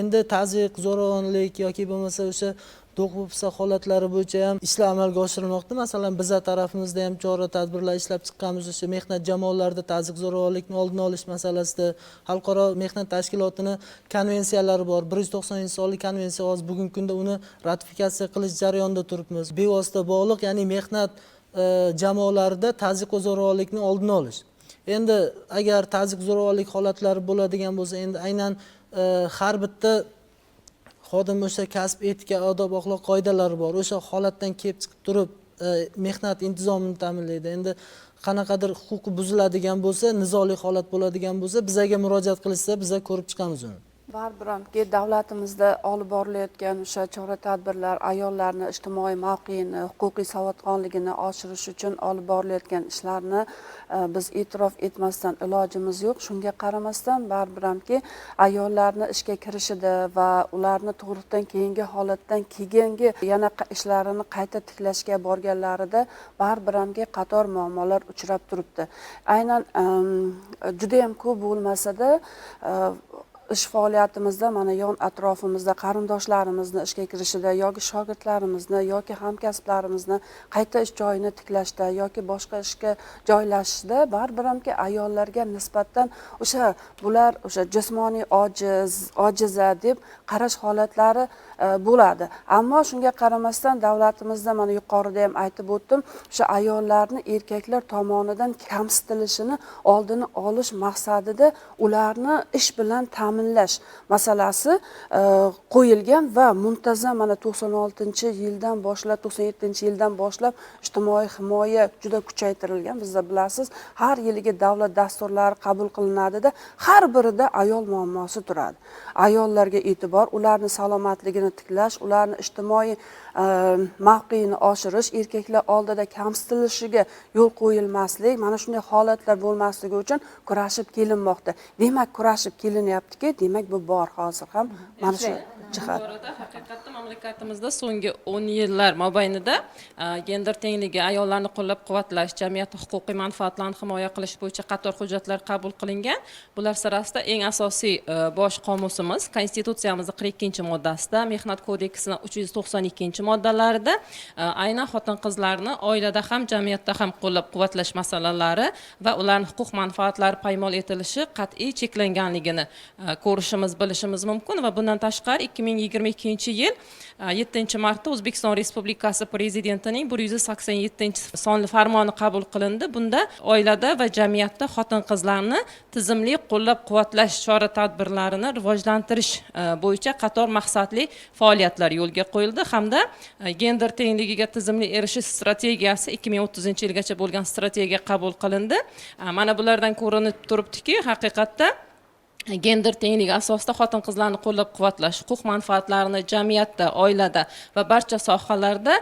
Endi tazyiq, zo'ravonlik yoki bo'lmasa o'sha do'q po'pisa holatlari bo'yicha ham ishlar amalga oshirilmoqda. Masalan, biza tarafimizda ham chora tadbirlar ishlab chiqqanmiz o'sha mehnat jamoalarida tazyiq, zo'ravonlikni oldini olish masalasida. Xalqaro mehnat tashkilotini konvensiyalari bor, 190-sonli konvensiya, hozir bugungi kunda uni ratifikatsiya qilish jarayonida turibmiz. Bevosita bog'liq, ya'ni mehnat jamoalarida tazyiq va zo'ravonlikni oldini olish. Endi agar tazyiq, zo'ravonlik holatlari bo'ladigan bo'lsa, endi aynan har bitta xodim o'sha kasb etika, odob axloq qoidalari bor, o'sha holatdan kelib chiqib turib mehnat intizomini ta'minlaydi. Endi qanaqadir huquqi buziladigan bo'lsa, nizoli holat bo'ladigan bo'lsa, bizaga murojaat qilishsa, biza ko'rib chiqamiz uni. Baribir hamki davlatimizda olib borilayotgan o'sha chora tadbirlar, ayollarni ijtimoiy mavqeini, huquqiy savodxonligini oshirish uchun olib borilayotgan ishlarni biz e'tirof etmasdan ilojimiz yo'q. Shunga qaramasdan, baribir hamki ayollarni ishga kirishida va ularni tug'ruqdan keyingi holatdan keyingi yana ishlarini qayta tiklashga borganlarida baribir hamki qator muammolar uchrab turibdi. Aynan judayam ko'p bo'lmasada, ish faoliyatimizda mana yon atrofimizda qarindoshlarimizni ishga kirishida yoki shogirdlarimizni yoki hamkasblarimizni qayta ish joyini tiklashda yoki boshqa ishga joylashishda baribir hamki ayollarga nisbatan o'sha bular o'sha jismoniy ojiz, ojiza deb qarash holatlari bo'ladi. Ammo shunga qaramasdan, davlatimizda, mana yuqorida ham aytib o'tdim, o'sha ayollarni erkaklar tomonidan kamsitilishini oldini olish maqsadida ularni ish bilan ta'minlash masalasi qo'yilgan va muntazam mana 96-yildan boshlab, 97-yildan boshlab ijtimoiy himoya juda kuchaytirilgan. Bizda, bilasiz, har yilgi davlat dasturlari qabul qilinadida, har birida ayol muammosi turadi. Ayollarga e'tibor, ularni salomatligini tiklash, ularni ijtimoiy mavqeini oshirish, erkaklar oldida kamsitilishiga yo'l qo'yilmaslik, mana shunday holatlar bo'lmasligi uchun kurashib kelinmoqda. Demak, kurashib kelinyaptiki, demak, bu bor hozir ham mana shu jihat. Bu borada haqiqatda mamlakatimizda so'nggi 10 yillar mobaynida gender tengligi, ayollarni qo'llab-quvvatlash, jamiyat huquqiy manfaatlarini himoya qilish bo'yicha qator hujjatlar qabul qilingan. Bular sirasida eng asosiy bosh qomusimiz Konstitutsiyamizning 42-moddasida, Mehnat kodeksining 392-moddalarida aynan xotin-qizlarni oilada ham, jamiyatda ham qo'llab-quvvatlash masalalari va ularning huquq manfaatlari paymol etilishi qat'iy cheklanganligini ko'rishimiz, bilishimiz mumkin. Va bundan tashqari 2022-yil 7-martda O'zbekiston Respublikasi Prezidentining 187-sonli farmoni qabul qilindi. Bunda oilada va jamiyatda xotin-qizlarni tizimli qo'llab-quvvatlash chora-tadbirlarini rivojlantirish bo'yicha qator maqsadli faoliyatlar yo'lga qo'yildi hamda gender tengligiga tizimli erishish strategiyasi 2030-yilgacha bo'lgan strategiya qabul qilindi. Mana bulardan ko'rinib turibdiki, haqiqatda gender tengligi asosida xotin qizlarni qo'llab quvvatlash, huquq manfaatlarini jamiyatda, oilada va barcha sohalarda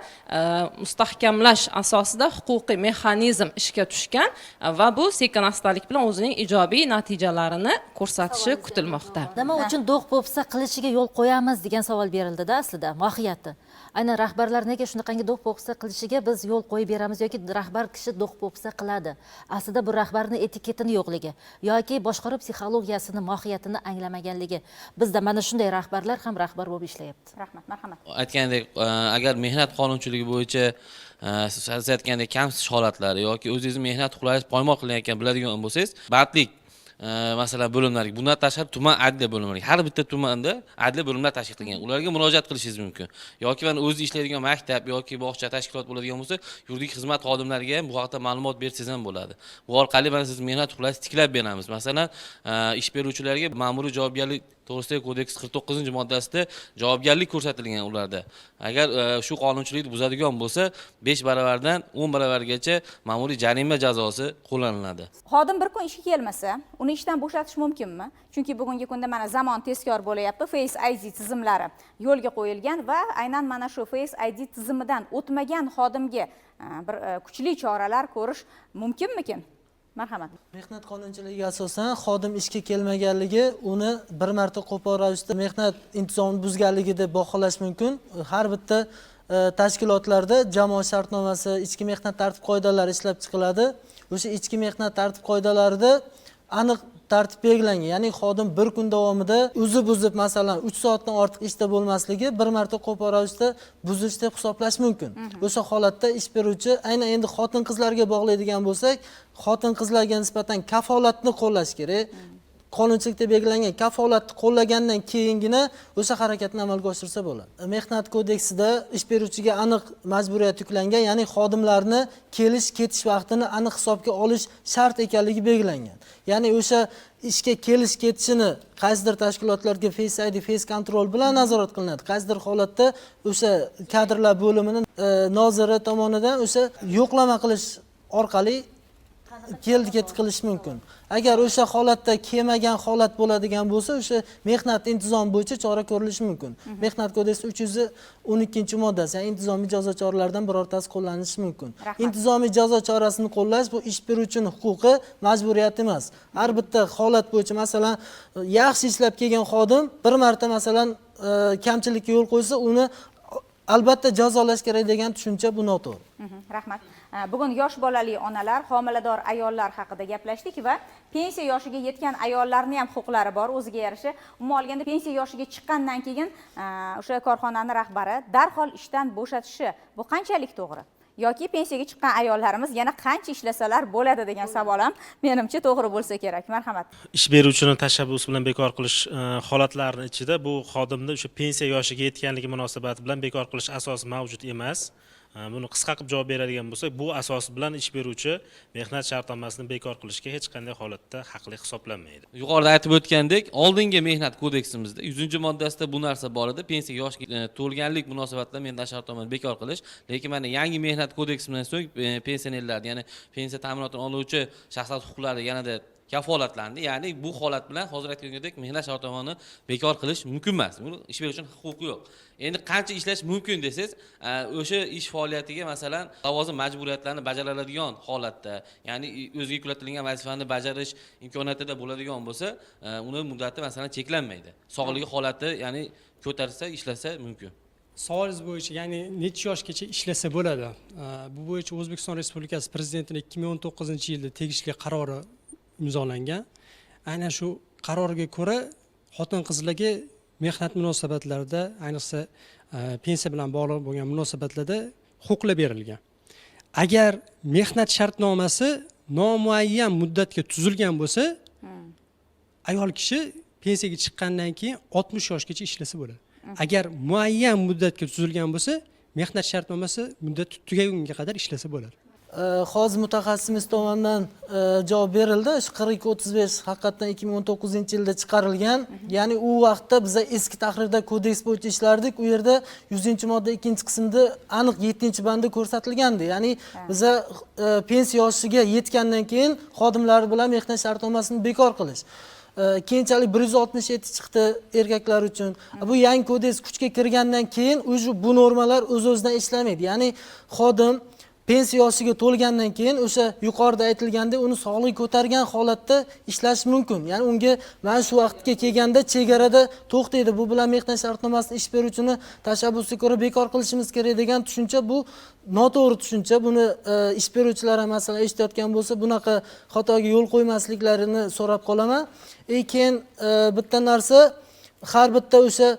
mustahkamlash asosida huquqiy mexanizm ishga tushgan va bu sekin astalik bilan o'zining ijobiy natijalarini ko'rsatishi kutilmoqda. Nima uchun do'q po'pisa qilishiga yo'l qo'yamiz degan savol berildida aslida mohiyati. Aynan rahbarlar nega shunaqangi do'q po'pisa qilishiga biz yo'l qo'yib beramiz yoki rahbar kishi do'q po'pisa qiladi? Aslida bu rahbarning etiketini yo'qligi yoki boshqaruv psixologiyasini mohiyatini anglamaganligi. Bizda mana shunday rahbarlar ham rahbar bo'lib ishlayapti. Rahmat, marhamat. Aytgandek, agar mehnat qonunchiligi bo'yicha siz aytgandek kamsitish holatlari yoki o'zingizni mehnat huquqlaringiz poymol qilinayotgan biladigan bo'lsangiz, bandlik masalan bo'limlariga, bundan tashqari tuman adliya bo'limlariga, har bitta tumanda adliya bo'limlar tashkil qilingan, ularga murojaat qilishingiz mumkin. Yoki mana o'zi ishlaydigan maktab yoki bog'cha tashkilot bo'ladigan bo'lsa, yuridik xizmat xodimlariga ham bu haqda ma'lumot bersangiz ham bo'ladi. Bu orqali mana siz mehnat huquqlaringizni tiklab beramiz. Masalan, ish beruvchilarga ma'muriy javobgarlik to'g'risidagi kodeks 49-moddasida javobgarlik ko'rsatilgan ularda. Agar shu qonunchilikni buzadigan bo'lsa, 5 baravardan 10 baravargacha ma'muriy jarima jazosi qo'llaniladi. Xodim bir kun ishga kelmasa, uni ishdan bo'shatish mumkinmi? Chunki bugungi kunda mana zamon tezkor bo'layapti, Face ID tizimlari yo'lga qo'yilgan va aynan mana shu Face ID tizimidan o'tmagan xodimga bir kuchli choralar ko'rish mumkinmikin? Marhamat. Mehnat qonunchiligiga asosan xodim ishga kelmaganligi uni bir marta qo'pol ravishda mehnat intizomini buzganligi deb baholash mumkin. Har bitta tashkilotlarda jamoa shartnomasi, ichki mehnat tartib qoidalari ishlab chiqiladi. O'sha ichki mehnat tartib qoidalarida aniq tartib belgilangan. Ya'ni xodim bir kun davomida uzib-uzib masalan 3 soatdan ortiq ishda bo'lmasligi bir marta qo'pol ravishda buzilish deb hisoblash mumkin. O'sha holatda ish beruvchi aynan endi xotin-qizlarga bog'laydigan bo'lsak, xotin-qizlarga nisbatan kafolatni qo'llash kerak. Qonunchilikda belgilangan kafolatni qo'llagandan keyingina o'sha harakatni amalga oshirsa bo'ladi. Mehnat kodeksida ish beruvchiga aniq majburiyat yuklangan, ya'ni xodimlarni kelish ketish vaqtini aniq hisobga olish shart ekanligi belgilangan. Ya'ni o'sha ishga kelish ketishini qaysidir tashkilotlarga Face ID, Face Control bilan nazorat qilinadi. Qaysidir holatda o'sha kadrlar bo'limini noziri tomonidan o'sha yo'qlama qilish orqali keldi ketdi qilish mumkin. Agar o'sha holatda kelmagan holat bo'ladigan bo'lsa, o'sha mehnat intizomi bo'yicha chora ko'rilishi mumkin. Mehnat kodeksi 312-moddasi, ya'ni intizomiy jazo choralaridan birortasi qo'llanishi mumkin. Intizomiy jazo chorasini qo'llash bu ish beruvchining huquqi, majburiyati emas. Har bitta holat bo'yicha, masalan, yaxshi ishlab kelgan xodim bir marta masalan kamchilikka yo'l qo'ysa, uni albatta jazolash kerak degan tushuncha bu noto'g'ri. Rahmat. Bugun yosh bolali onalar, homilador ayollar haqida gaplashdik va pensiya yoshiga yetgan ayollarning ham huquqlari bor o'ziga yarasha. Umuman olganda pensiya yoshiga chiqqandan keyin o'sha korxonani rahbari darhol ishdan bo'shatishi bu qanchalik to'g'ri? Yoki pensiyaga chiqqan ayollarimiz yana qancha ishlasalar bo'ladi degan savol ham menimcha to'g'ri bo'lsa kerak. Marhamat. Ish beruvchini tashabbusi bilan bekor qilish holatlarini ichida bu xodimni o'sha pensiya yoshiga yetganligi munosabati bilan bekor qilish asosi mavjud emas. Buni qisqa qilib javob beradigan bo'lsak, bu asos bilan ish beruvchi mehnat shartnomasini bekor qilishga hech qanday holatda haqli hisoblanmaydi. Yuqorida aytib o'tgandek, oldingi mehnat kodeksimizda 100-moddasida bu narsa bor edi. Pensiya yoshiga to'lganlik munosabati bilan mehnat shartnomasini bekor qilish. Lekin mana yangi mehnat kodeksidan so'ng pensionerlar, ya'ni pensiya ta'minotini oluvchi shaxslar huquqlari yanada kafolatlandi. Ya'ni bu holat bilan hozir aytgandek mehnat shartnomasini bekor qilish mumkin emas. Buni ish beruvchining huquqi yo'q. Endi qancha ishlash mumkin desangiz, o'sha ish faoliyatiga masalan lavozim majburiyatlarini bajaradigan holatda, ya'ni o'ziga yuklatilgan vazifani bajarish imkoniyatida bo'ladigan bo'lsa, uni muddati masalan cheklanmaydi. Sog'ligi holati, ya'ni ko'tarsa, ishlasa mumkin. Savolingiz bo'yicha, ya'ni necha yoshgacha ishlasa bo'ladi? Bu bo'yicha O'zbekiston Respublikasi Prezidentining 2019-yilda tegishli qarori imzolangan. Aynan shu qarorga ko'ra xotin-qizlarga mehnat munosabatlarida, ayniqsa pensiya bilan bog'liq bo'lgan munosabatlarda huquqlar berilgan. Agar mehnat shartnomasi nomuayyan muddatga tuzilgan bo'lsa, ayol kishi pensiyaga chiqqandan keyin 60 yoshgacha ishlasa bo'ladi. Agar muayyan muddatga tuzilgan bo'lsa, mehnat shartnomasi muddati tugagunga qadar ishlasa bo'ladi. Hozir mutaxassisimiz tomonidan javob berildi. Shu 4235 haqiqatdan 2019-yilda chiqarilgan. Ya'ni u vaqtda biza eski tahrirda kodeks bo'yicha ishlardik. U yerda 100-modda 2-qismda aniq 7-banda ko'rsatilgandi. Ya'ni biza pensiya yoshiga yetgandan keyin xodimlar bilan mehnat shartnomasini bekor qilish. Keyinchalik 167 chiqdi erkaklar uchun. Bu yangi kodeks kuchga kirgandan keyin уже bu normalar o'z-o'zidan ishlamaydi. Ya'ni xodim pensiya yoshiga to'lgandan keyin o'sha yuqorida aytilgandek uni sog'lig'i ko'targan holatda ishlash mumkin. Ya'ni unga mana shu vaqtga kelganda chegarada to'xtaydi. Bu bilan mehnat shartnomasini ish beruvchini tashabbusiga ko'ra bekor qilishimiz kerak degan tushuncha bu noto'g'ri tushuncha. Buni ish beruvchilar ham masalan eshitayotgan bo'lsa bunaqa xatoga yo'l qo'ymasliklarini so'rab qolaman. Keyin bitta narsa, har bitta o'sha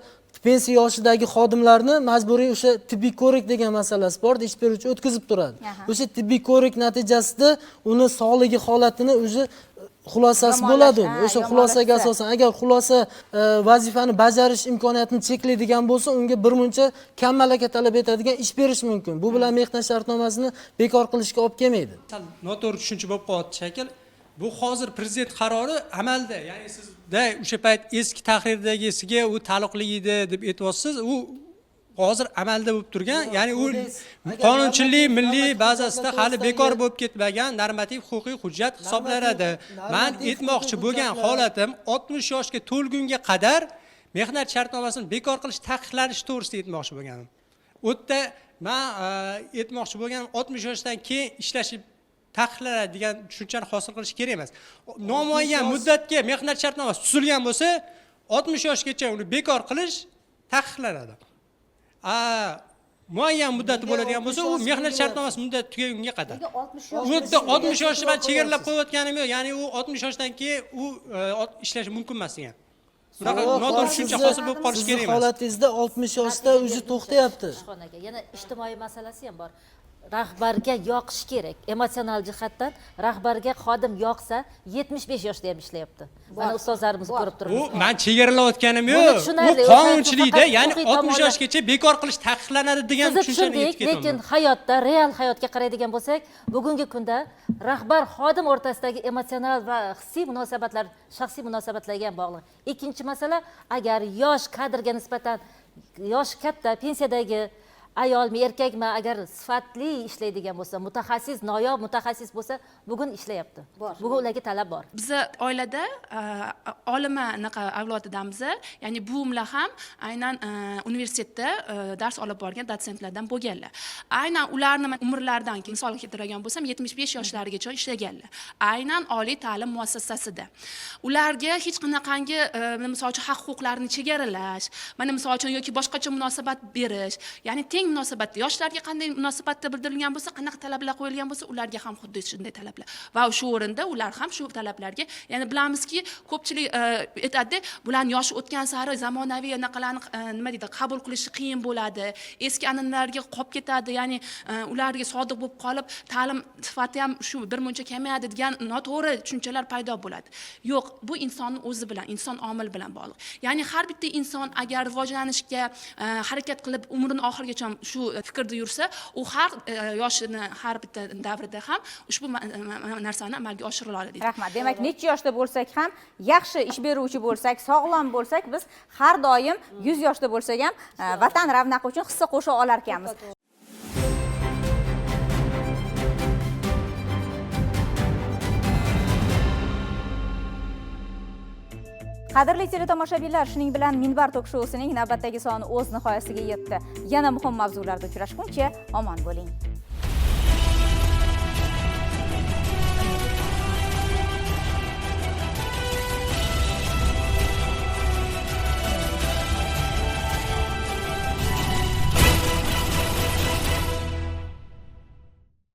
pensiya yoshidagi xodimlarni majburiy o'sha tibbiy ko'rik degan masalasi bor, ish beruvchi o'tkazib turadi. O'sha tibbiy ko'rik natijasida uni sog'ligi holatini o'zi xulosasi bo'ladi. O'sha xulosaga asosan agar xulosa vazifani bajarish imkoniyatini cheklaydigan bo'lsa, unga bir muncha kam malaka talab etadigan ish berish mumkin. Bu bilan mehnat shartnomasini bekor qilishga olib kelmaydi. Noto'g'ri tushuncha bo'lib qolyapti shakl. Bu hozir prezident qarori amalda, ya'ni sizda o'sha payt eski tahrirdagisiga u taalluqli edi deb aytyapsiz, u hozir amalda bo'lib turgan, ya'ni u qonunchilik milliy bazasida hali bekor bo'lib ketmagan normativ huquqiy hujjat hisoblanadi. Men aytmoqchi bo'lgan holatim 60 yoshga to'lgunga qadar mehnat shartnomasini bekor qilish taqiqlanishi to'g'risida aytmoqchi bo'lganim. U yerda men aytmoqchi bo'lganim 60 yoshdan keyin ishlashi taqiqlanadi degan tushunchani hosil qilish kerak emas. Nomuayyan muddatga mehnat shartnomasi tuzilgan bo'lsa, 60 yoshgacha uni bekor qilish taqiqlanadi. Muayyan muddati bo'ladigan bo'lsa, u mehnat shartnomasi muddati tugagunga qadar. U yerda 60 yoshni men chegaralab qo'yayotganim yo'q, ya'ni u 60 yoshdan keyin u ishlashi mumkin emas degan. Bunaqa noto'g'ri tushuncha hosil bo'lib qolishi kerak emas. Holatingizda 60 yoshda o'zi to'xtayapti. Yana ijtimoiy masalasi ham bor. Rahbarga yoqish kerak. Emotsional jihatdan rahbarga xodim yoqsa 75 yoshda ham ishlayapti. Mana ustozlarimizni ko'rib turibmiz. U men chegaralayotganim yo'q. U qonunchilikda, ya'ni 60 yoshgacha bekor qilish taqiqlanadi degan tushunchani yetib ketaman. Lekin hayotda, real hayotga qaraydigan bo'lsak, bugungi kunda rahbar xodim o'rtasidagi emotsional va hissiy munosabatlar shaxsiy munosabatlarga ham bog'liq. Ikkinchi masala, agar yosh kadrga nisbatan yosh katta pensiyadagi ayolmi erkakmi agar sifatli ishlaydigan bo'lsa, mutaxassis, noyob mutaxassis bo'lsa, bugun ishlayapti. Bugun ularga talab bor. Biz oilada olima anaqa avlodidamiz, ya'ni buvimlar ham aynan universitetda dars olib borgan dotsentlardan bo'lganlar. Aynan ularni umrlaridan keyin misol keltiradigan bo'lsam, 75 yoshlarigacha ishlaganlar. Aynan oliy ta'lim muassasasida. Ularga hech qanaqangi misol uchun haq-huquqlarini chegaralash, mana misol uchun yoki boshqacha munosabat berish, ya'ni teng munosabatda yoshlarga qanday munosabatda bildirilgan bo'lsa, qanaqa talablar qo'yilgan bo'lsa, ularga ham xuddi shunday talablar. Va shu o'rinda ular ham shu talablarga, ya'ni bilamizki, ko'pchilik aytadi, bularning yoshi o'tgan sari zamonaviy anaqalarni nima deydi, qabul qilishi qiyin bo'ladi, eski an'analarga qolib ketadi, ya'ni ularga sodiq bo'lib qolib, ta'lim sifati ham shu bir muncha kamayadi degan noto'g'ri tushunchalar paydo bo'ladi. Yo'q, bu insonning o'zi bilan, inson omil bilan bog'liq. Ya'ni har bitta inson agar rivojlanishga harakat qilib, umrini oxirigacha shu fikrda yursa, u har yoshini har bitta davrida ham ushbu narsani amalga oshira oladi. Rahmat. Demak, necha yoshda bo'lsak ham, yaxshi ish beruvchi bo'lsak, sog'lom bo'lsak, biz har doim 100 yoshda bo'lsak ham vatan ravnaqi uchun hissa qo'sha olar ekanmiz. Qadrli teletomoshabinlar, shuning bilan Minbar tok-shousining navbatdagi soni o'z nihoyasiga yetdi. Yana muhim mavzularda uchrashguncha omon bo'ling.